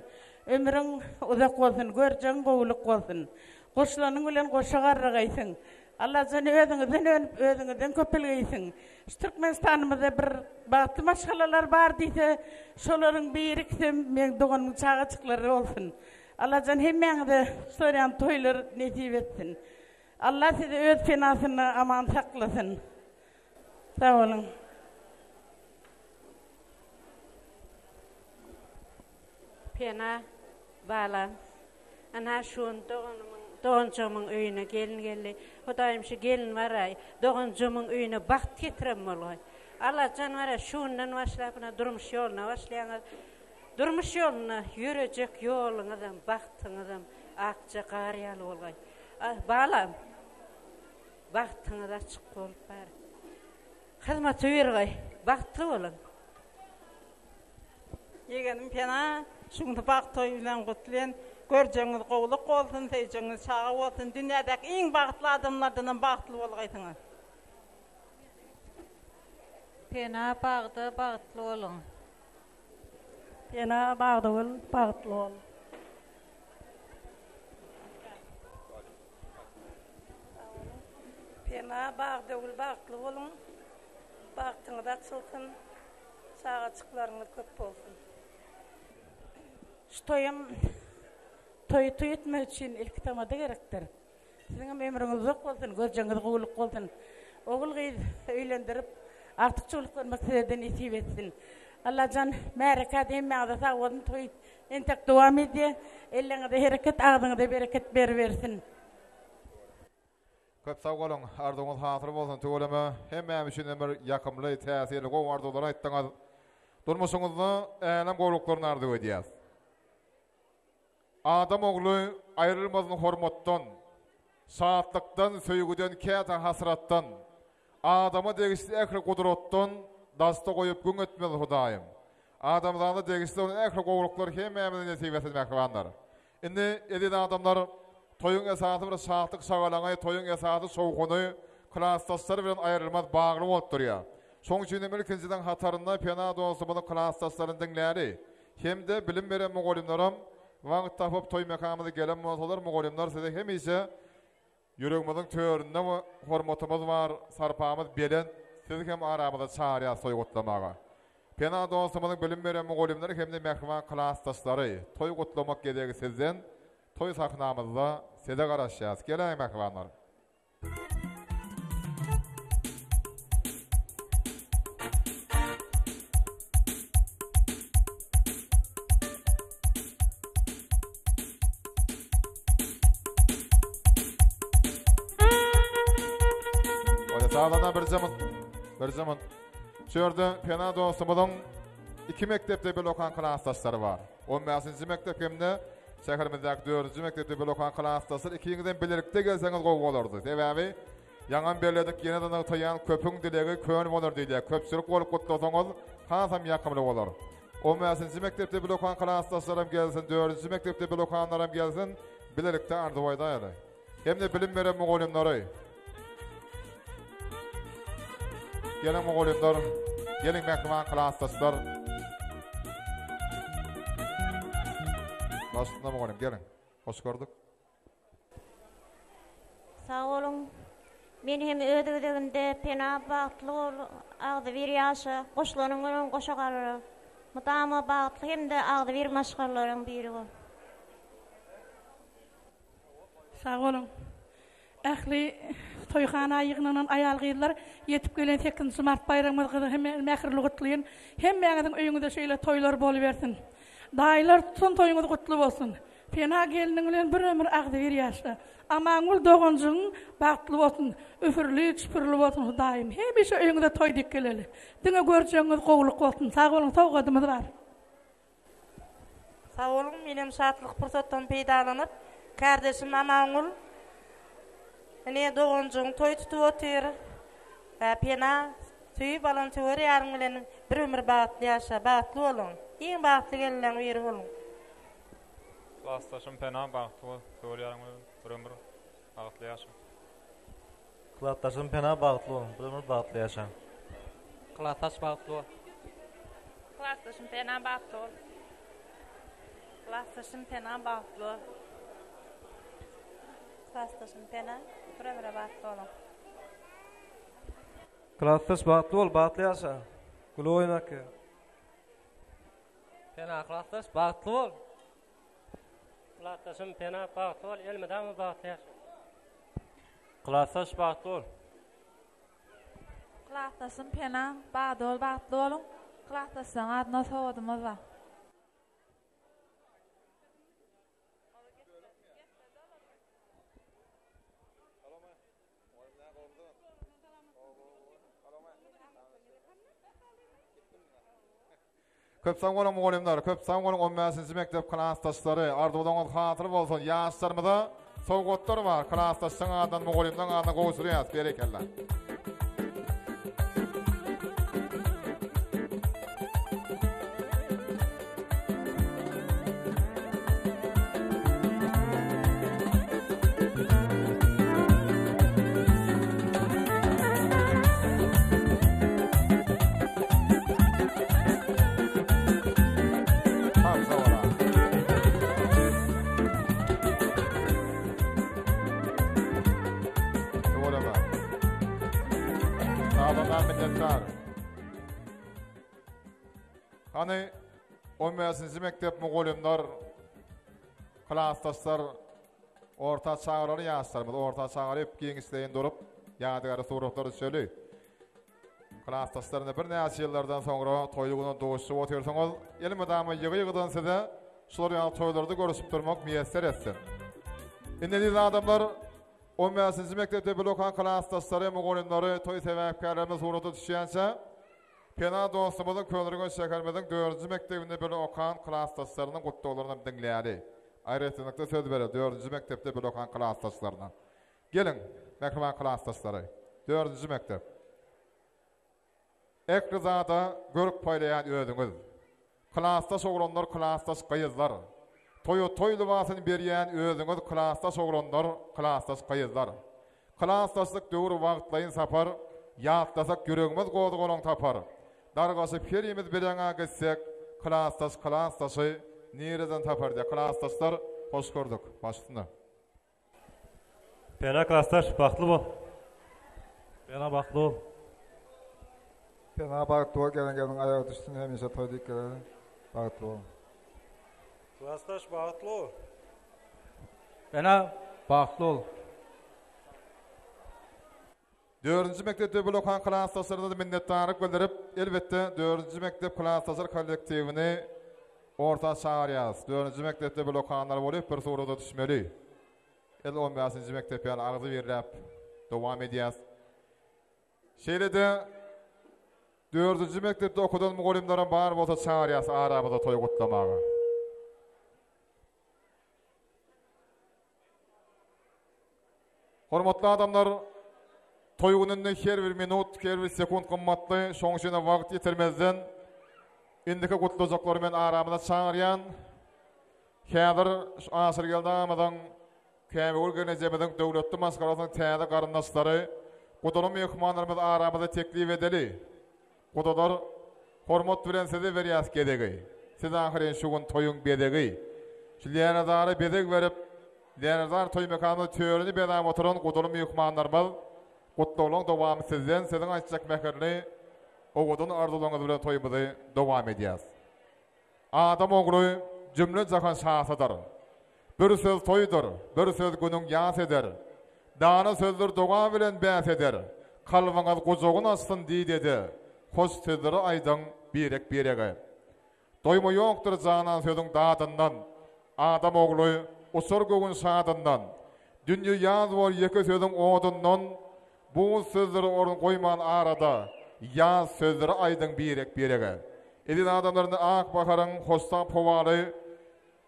ömrüň uzak bolsun, görjegiň gowulyk bolsun. Goşulanyň bilen goşa garragaýsyň. Allajan özüňizden önüp, özüňizden köpelgeýsin. Şu Türkmenistanymyzda bir bagtly maşgalalar bar diýse, şolaryň biri-ikisem meň doganymyň çagajyklary bolsun. Allajan hemmäňize şolar ýaly toýlar nesip etsin. Allah sizi öz penasynda aman saklasyn. Sag boluň. Pena, balam. Ynha şu gün doganymyň, doganjygymyň öýüne gelin geldi. Hudaýym şu gelin baraý, doganjygymyň öýüne bagt getiren bolgaý. Allajan bara şu günden başlap ynha durmuş ýoluna başlaýaňyz. Durmuş ýolunda ýörejek ýoluňyzam, bagtyňyzam. Akja gar ýaly bolgaý. Balam, bagtyňyz açyk bolup bar. Hyzmata bergaý, bagtly boluň. Ýegenim Pena, şu günki bagt toýy bilen gutlaýan. Görjegiňiz gowluk bolsun, söýjegiňiz çaga bolsun. Dünýädäki iň bagtly adamlardanam bagtly bolgaýsyňyz. Pena bagda bagtly boluň. Pena Bagdagül bagtly bol. Pena Bagdagül bagtly boluň. Bagtyňyz açylsyn. Çagajyklaryňyz köp bolsun. Şu toýam toýy toý etmek üçin ilki tamada gerekdir. Siziňem ömrüňiz uzak bolsun, görjegiňiz gowulyk bolsun. Ogul gyz öýlendirip, artyk çowluk görmek sizede nesip etsin. Allajan märekä-de hemmäňize sag bolsun, toý entek dowam edýär. Elleňize hereket, agzyňyza bereket beribersin. Köp sag boluň, arzuwyňyz hasyl bolsun tüweleme, hemmämiz üçinem bir ýakymly, täsirli gowy arzuwlary aýtdyňyz. Durmuşyňyzda älem gowulyklaryny arzuw edýäs. Adam ogly aýrylmasyn hormatdan, Şatlykdan, söýgüden, käte hasratdan. Adama degişli ähli gudratdan Daşda goýup güň etmez Hudaýym. Adamzada degişli bolan ähli gowulyklar hemmämize nesip etsin mähribanlar. Indi eziz adamlar toýuň esasy bir şatlyk-şagalaňy, toýuň esasy şowhuny klasdaşlar bilen aýrylmaz bagly bolup durýar. Şoň üçin hem ilkinjiden hatarynda Pena dostumyzyň klasdaşlaryny diňläli. Hem-de bilim beren mugallymlaram wagt tapyp toý mekamyza gelen bolsalar mugallymlar size hemişe ýüregimiziň töründe hormatymyz bar, sarpamyz belent, sizi hem aramyza çagyrýas toý gutlamaga. Pena dostumyzyň bilim beren mugallymlary hem-de mähriban klasdaşlary toý gutlamak gezegi sizden, toý sahnamyzda size garaşýas. Geläýiň mähribanlar. Sazanda bir zaman, bir zaman. Şu ýerde Pena dostumyzyň iki mekdepde bir okan klasdaşlary bar. 15-nji mekdep hem-de şäherimizdäki 4-nji mekdepde bir okan klasdaşlar ikiňizem bilelikde gelseňiz gowy bolardy. Sebäbi ýaňam belledik, ýene-de nygtaýan köpüň dilegi kön bolar diýilýär. Köpçülik bolup gutlasaňyz hasam ýakymly bolar. 15-nji mekdepde bir okan klasdaşlaram gelsin, 4-nji mekdepde bir okanlaram gelsin, bilelikde arzuw aýdaýaly. Hem-de bilim beren mugallymlary. Geliň mugallymlar, geliň mähriban klasdaşlar. Başynda mugallym geliň. Hoş gördük. Sag boluň. Men hem öz gezegimde Pena bagtly bol, agzybir ýaşa, goşlanyň bilen goşa galara. Mydama bagtly hem-de agzybir maşgalalaryň biri bol. Sag boluň. Ähli toýhana ýygnanan aýal-gyzlar ýetip gelen sekizinji mart baýramyňyz gyzy hem mähirli gutlaýyn. Hemmäňiziň öýüňizde şeýle toýlar bolubersin. Daýylar tutan toýuňyz gutly bolsun. Pena gelniň bilen bir ömür agzybir ýaşa. Amangül doganjygyň bagtly bolsun. Üfürli, çüpürli bolsun Hudaýym. Hemişe öýüňize toý dik geleli. Diňe görjegiňiz gowulyk bolsun. Sag boluň sowgadymyz bar. Sag boluň, menem şatlyk pursatdan peýdalanyp, kärdeşim Amangül ine doganjygyň toý tutup otyr. Pena, söýüp alan söwer ýaryň bilen bir ömür bagtly ýaşa, bagtly boluň. Iň bagtly gelinleň biri boluň. Klasdaşym Pena, bagtly bol, söwer ýaryň bilen bir ömür bagtly ýaşa. Klasdaşym Pena bagtly boluň, bir ömür bagtly ýaşaň. Klasdaş bagtly bol. Klasdaşym Pena bagtly bol. Klasdaşym Pena bagtly bol. Klasdaşym Pena bir ömre bagtly boluň. Klasdaş bagtly bol, bagtly ýaşa. Gülüp oýnak ýa. Pena klasdaş bagtly bol. Klasdaşym Pena bagtly bol, elmydama bagtly ýaşa. Klasdaş bagtly bol. Klasdaşym Pena bagtly bol bagtly boluň. Klasdaşlaryň adyna sowgadymyz bar. Köp sag boluň mugallymlar, köp sag boluň on bäşinji mekdep klasdaşlary, arzuwlaryňyz hasyl bolsun, ýaşlarymyza sowgatlar bar, klasdaşlaryň adyndan mugallymlaryň adyndan gowşurýas, berekella. Hany 15-nji mekdep mugallymlar, klasdaşlar, orta çagalary ýaşlarymyz orta çagaryp giňişleýin durup ýadygary suratlar düşeli. Klasdaşlaryna birnäçe ýyllardan soňra toýly güne duşup otyrsyňyz. Elmydama ýygy-ýygydan size şular ýaly toýlarda görüşip durmak miýesser etsin. Indi eziz adamlar, on bäşinji mekdepde bile okan klasdaşlary, mugallymlary, toý sebäpkärlerimiz surata düşýänçä, Pena dostumyzyň Köneürgenç şäherimiziň dördünji mekdebinde bile okan klasdaşlarynyň gutlaglaryny hem diňläli. Aýratynlykda söz bereli dördünji mekdepde bile okan klasdaşlaryna. Geliň, mähriban klasdaşlary. Dördünji mekdep. Ähli zada görk paýlaýan özüňiz. Klasdaş oglanlar, klasdaş gyzlar. Toýa toý lybasyny berýän özüňiz klasdaş oglanlar, klasdaş gyzlar. Klasdaşlyk döwür wagtlaýyn sapar, ýatlasak ýüregimiz gozgalaň tapar. Dargaşyp herimiz bireňa gitsek, klasdaş klasdaşy nireden tapar diýýär. Klasdaşlar hoş gördük. Baş üstüne. Pena klasdaş bagtly bol. Pena bagtly bol. Pena bagtly bol gelen gelin aýagy düşsün hemişe toý diýip geleli bagtly bol. Klasdaş bagtly bol. Pena bagtly bol. Dördünji mekdepde bile okan klasdaşlaryna-da minnetdarlyk bildirip, elbetde, dördünji mekdep klasdaşlar kollektiwini orta çagyrýarys. Dördünji mekdepde bile okanlar bolup bir surata düşmeli. Edil on bäşinji mekdep ýaly agzybirläp dowam edýäs. Şeýle-de dördünji mekdepde okadan mugallymlaram bar bolsa çagyrýas aramyza toý gutlamaga. Hormatly adamlar, toý gününde her bir minut, her bir sekunt gymmatly, şoň üçin hem wagt ýitirmezden indiki gutlajaklary men aramyza çagyrýan. Häzir şu Aşyrgeldi agamyzyň, Käbigül gelnejemiziň döwletli maşgalasynyň täze garyndaşlary, gudaly myhmanlarymyzy aramyza teklip edeli. Gudalar, hormat bilen size berýäs gezegi. Siz ahyryn şu gün toýuň bezegi. Şu Lälezara bezeg berip, Lälezar toý mekanymyz törüni bezäp oturan gudaly myhmanlarymyz, gutlaglaryň dowamy sizden, siziň aýtjak mähirli, owadan arzuwlaryňyz bilen toýumyzy dowam edýäs. Adam ogly jümle-jahan şasydyr. Bir söz toýdur, bir söz günüň ýas eder. Dana sözler doga bilen bäs eder. Kalbyňyz gujagyn açsyn didede, Hoş sözleri aýdyň birek-birege. Doýma ýokdur janan sözüň dadyndan, Adam ogly uçar göwün şadyndan. Dünýe ýaz bor ýeke sözüň odundan, Buz sözleri orun goýman arada, Ýaz sözleri aýdyň birek-birege. Eziz adamlar indi ak baharyň hoştap howaly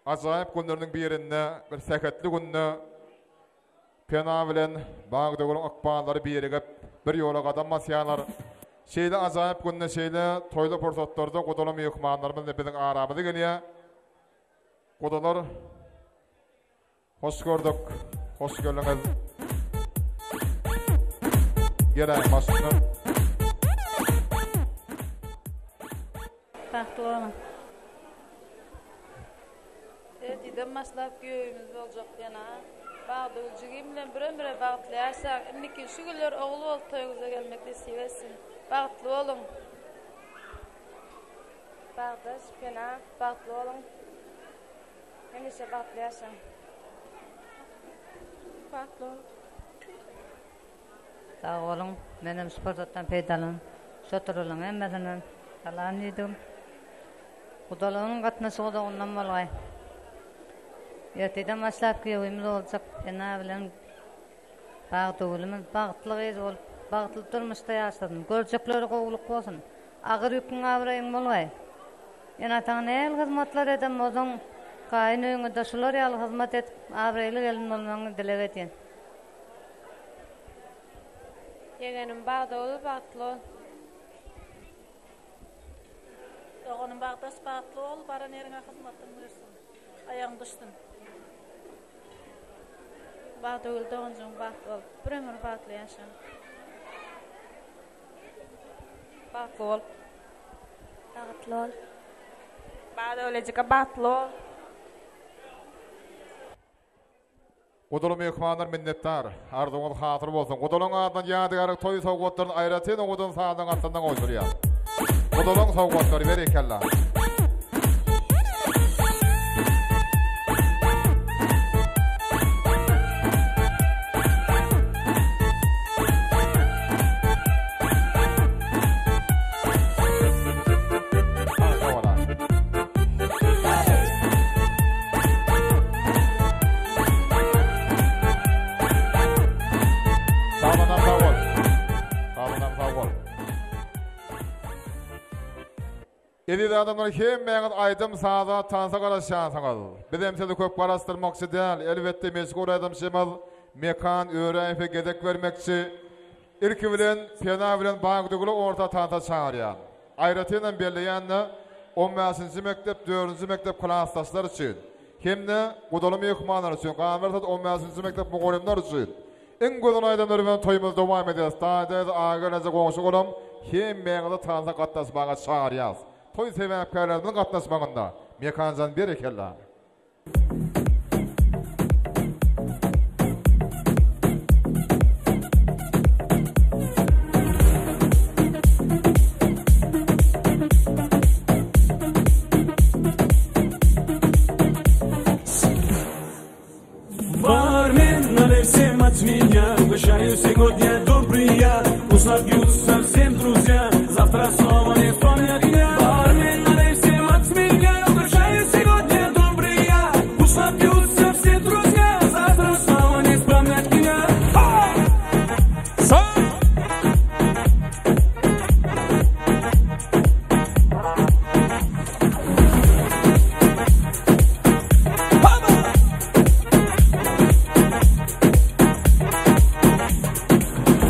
ajaýyp günleriniň birinde, bir sähetli günde Pena bilen Bagdagülüň ykballary birigip, bir ýola gadam basýarlar. Şeýle ajaýyp günde, şeýle toýly pursatlarda gudaly myhmanlarymyz indi biziň aramyza gelýär. Gudalar, hoş gördük, hoş geldiňiz. Geläýiň başyna. Bagtly boluň. Ertirden başlap giýewimiz boljak Pena. Bagtygül jigim bilen bir ömüre bagtly ýaşaň. Indiki şu günler ogul bolup toýuňyza gelmek nesip etsin. Bagtly boluň. Bagdaş, Pena, bagtly boluň. Hemişe bagtly ýaşaň. Bagtly boluň. Sag boluň, menem şu pursatdan peýdalanyp, şu oturanlaryň hemmesine salam diýdim. Gudalygyň gatnaşygy uzagyndan bolgaý. Ertirden başlap giýewimiz boljak Pena bilen Bagtygülimiz bagtly gyz bolup, bagtly durmuşda ýaşasyn. Görjekleri gowulyk bolsun. Agyr ýüküň abraýyň bolgaý. Ene-ataňa nähili hyzmatlar eden bolsaň, gaýyn öýüňe-de şular ýaly hyzmat edip, abraýly gelin bolmagyňy dileg edýän. Ýegenim Bagdagül bagtly bol. Doganym Bagdaş bagtly bol, baran ýeriňe hyzmatyň bersin. Aýagyň düşsün. Bagdagül doganjygym bagtly bol. Bir ömür bagtly ýaşa. Bagtly bol. Bagtly bol. Bagdagülejike bagtly bol. Gudaly myhmanlar minnetdar. Arzuwyňyz hasyl bolsun. Gudalyň adyndan ýadygärlik toý sowgatlaryny aýratyn owadan sazyň astynda gowşurýar. Gudalyň sowgatlary berekella. Sagboldan sag bol. Sagboldan sag bol. Eziz adamlar hemmäňiz aýdym saza tansa garaşýansyňyz. Bizem sizi köp garaşdyrmakçy däl. Elbetde meşhur aýdymçymyz Mekan Öräýewe gezek bermekçi. Ilki bilen Pena bilen Bagdygüli orta tansa çagyrýan. Aýratynam belleýän-de, on bäşinji mekdep, dördünji mekdep klasdaşlar üçin hem-de gudaly myhmanlar üçin, galyberse-de on bäşinji mekdep mugallymlar üçin iň gözel aýdymlar bilen toýumyzy dowam edýäris. Daýy-daýza, aga-gelneje, goňşy-golam hemmäňizi tansa gatnaşmaga çagyrýarys. Toý sebäpkärlerimiziň gatnaşmagynda Mekanjan berekella! Бармен, налей всем от меня Угощаю сегодня добрый я Пусть напьются всем друзья Завтра снова не вспомнят меня Бармен, налей всем от меня Угощаю сегодня добрый я Пусть напьются все друзья Завтра снова не вспомнят меня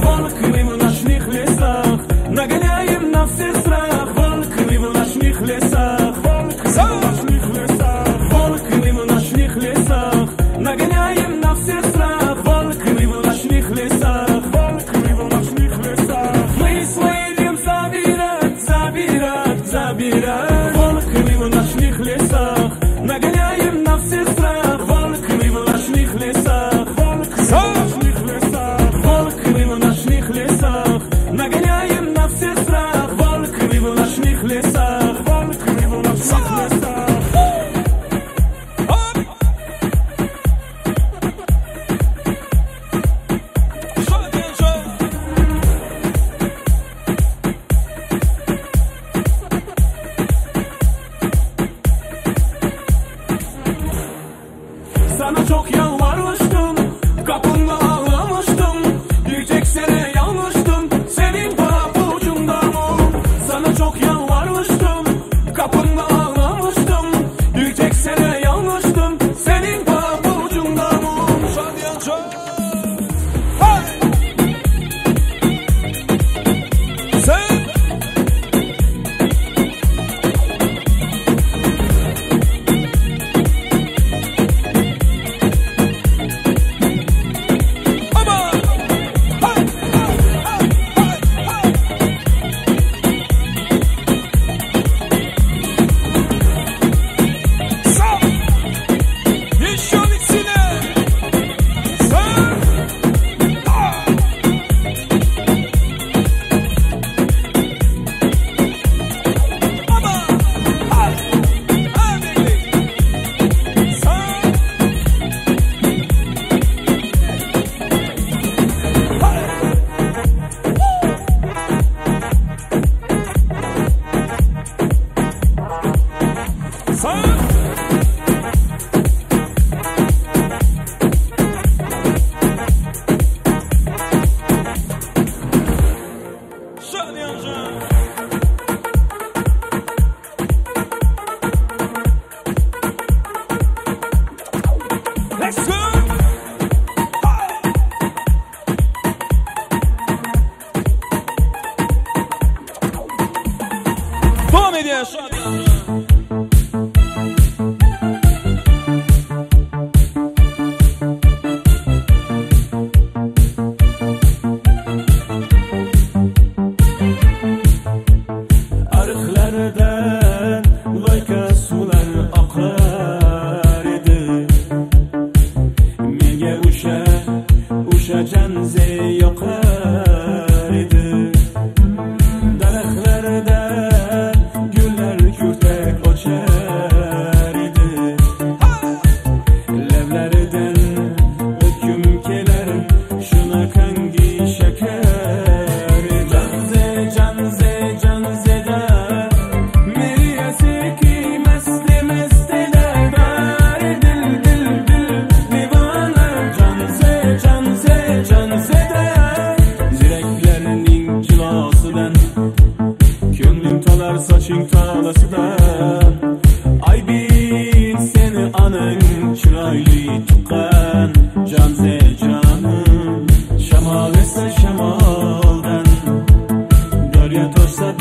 Волк мы в ночных лесах, нагоняем на всех страх. Волк мы в ночных лесах, волк мы в ночных лесах, волк мы в ночных лесах, нагоняем на всех страх. Волк мы в ночных лесах, волк мы в ночных лесах. Мы свой идем забирать, забирать, забирать. Волк мы в ночных лесах, нагоняем на всех страх. Волк мы в ночных лесах, волк мы в ночных лесах, волк мы в ночных лесах, нагоняем на всех страх. Волк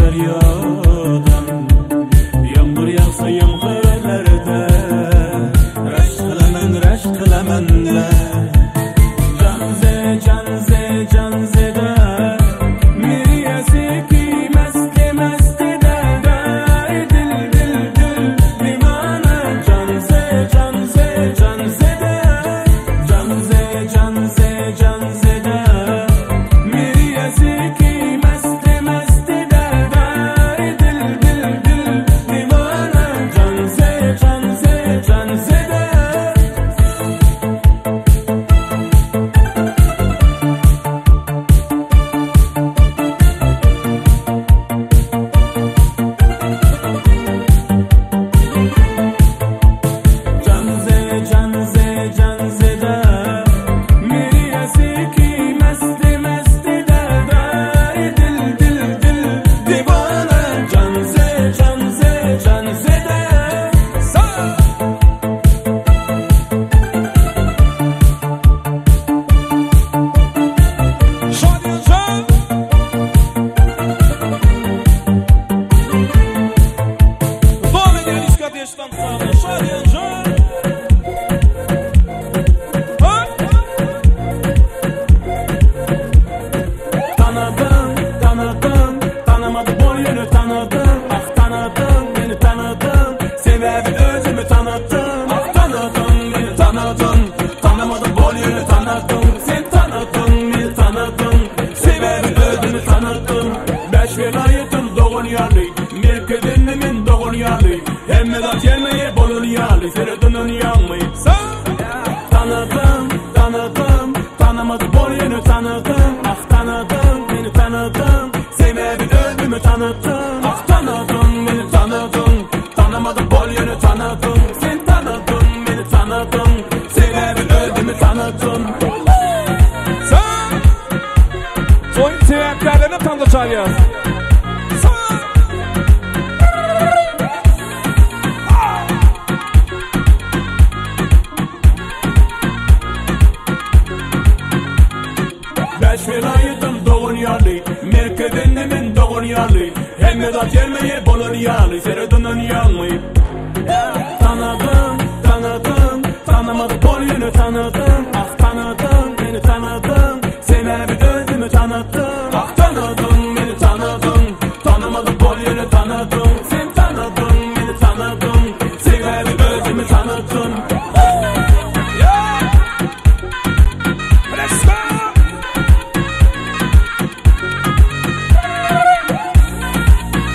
derýadan Ýaňgyr ýagsa ýaňgyr-da Reşk kylaman, reşk kylaman-da Janze, janze, janze-da Meri esiki mesti mesti-de Dil, dil, dil, diwana Janze, janze, janze-de Janze, janze, janze-de Meri esiki mesti mesti-de Dil, dil, dil, diwana Janze, janze, janze-de Janze, janze, janze-de Meri esiki mesti mesti-de Dil, dil, dil, diwana Janze, janze, janze-de Sa! Şadiýan jan! Dowam edýän Yşk ateş tansagyna Şadiýan jan! Hop! Tanadym, tanadym, tanamady bol ýöne tanadym Ah tanadym, meni tanadym, sebäbi özümi tanatdym Ah tanadym, meni tanadym, tanamady bol ýöne tanadym Sen tanadyn, meni tanadyn, sebäbi özümi tanatdym Bäş welaýatym dogan ýaly, merkezinde men dogan ýaly Hemme zat ýerme-ýer bolan ýaly, seredenen ýaňmy Tanadym, tanadym, tanamady bol ýöne tanadym Ah tanadym, meni tanadym, sebäbi özümi tanatdym Ah tanadym, meni tanadyn, tanamady bol ýöne tanadym Sen tanadyn, meni tanadyn, sebäbi özümi tanatdym Sa! Toýuň sebäpkärlerine tamda çalýas. Sa! Bäş welaýatym dogan ýaly, merkezinde men dogan ýaly Hemme zat ýerme-ýer bolan ýaly, seredenen ýaňmy Tanadym, tanadym, tanamady bol ýöne tanadym Ah tanadym, meni tanadym, sebäbi özümi tanatdym Ah tanadym, meni tanadym, tanamady bol ýöne tanadym Sen tanadyn, meni tanadyn, sebäbi özümi tanatdym Let's go! Sa!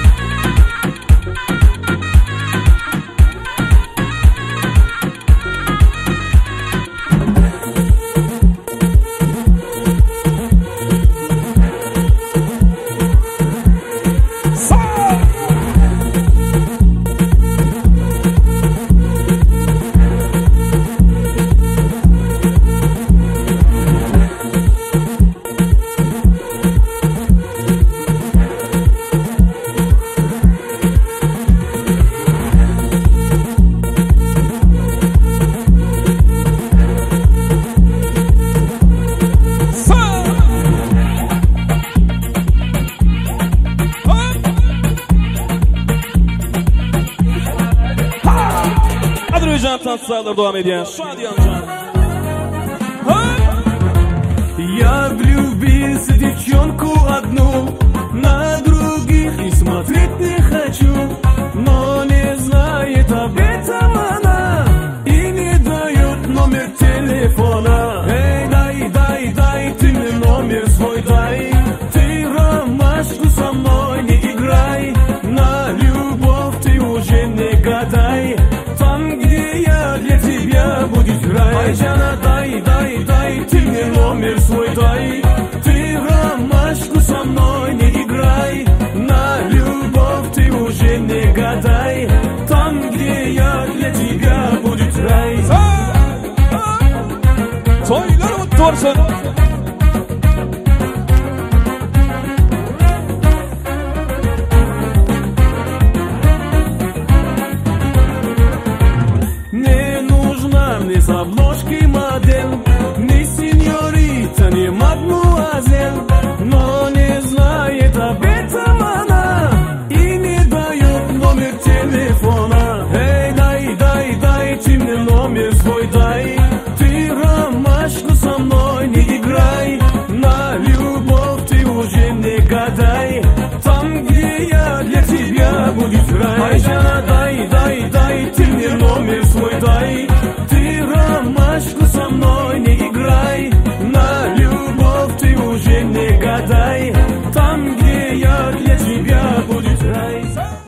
Sa! Hop! Ha! Azerbaýjan tansalary dowam edýär. Şadiýan jan. Hop! Я влюбился в девчонку одну, на других и смотреть не хочу, но не знает об этом она и не дает номер телефона. Эй, дай, дай, дай, ты мне номер свой дай, ты ромашку со мной не играй, на любовь ты уже не гадай, там, где я для тебя будет рай. Айжана, дай, дай, дай, ты мне номер свой дай, ты ромашку со мной не играй, на любовь ты уже не гадай, там, где я для тебя будет рай. Sa! Toýlar gutly bolsun. Не нужна мне с обложки модель, ни сеньорита, ни мадмуазель, но не знает об этом она. Aýşa.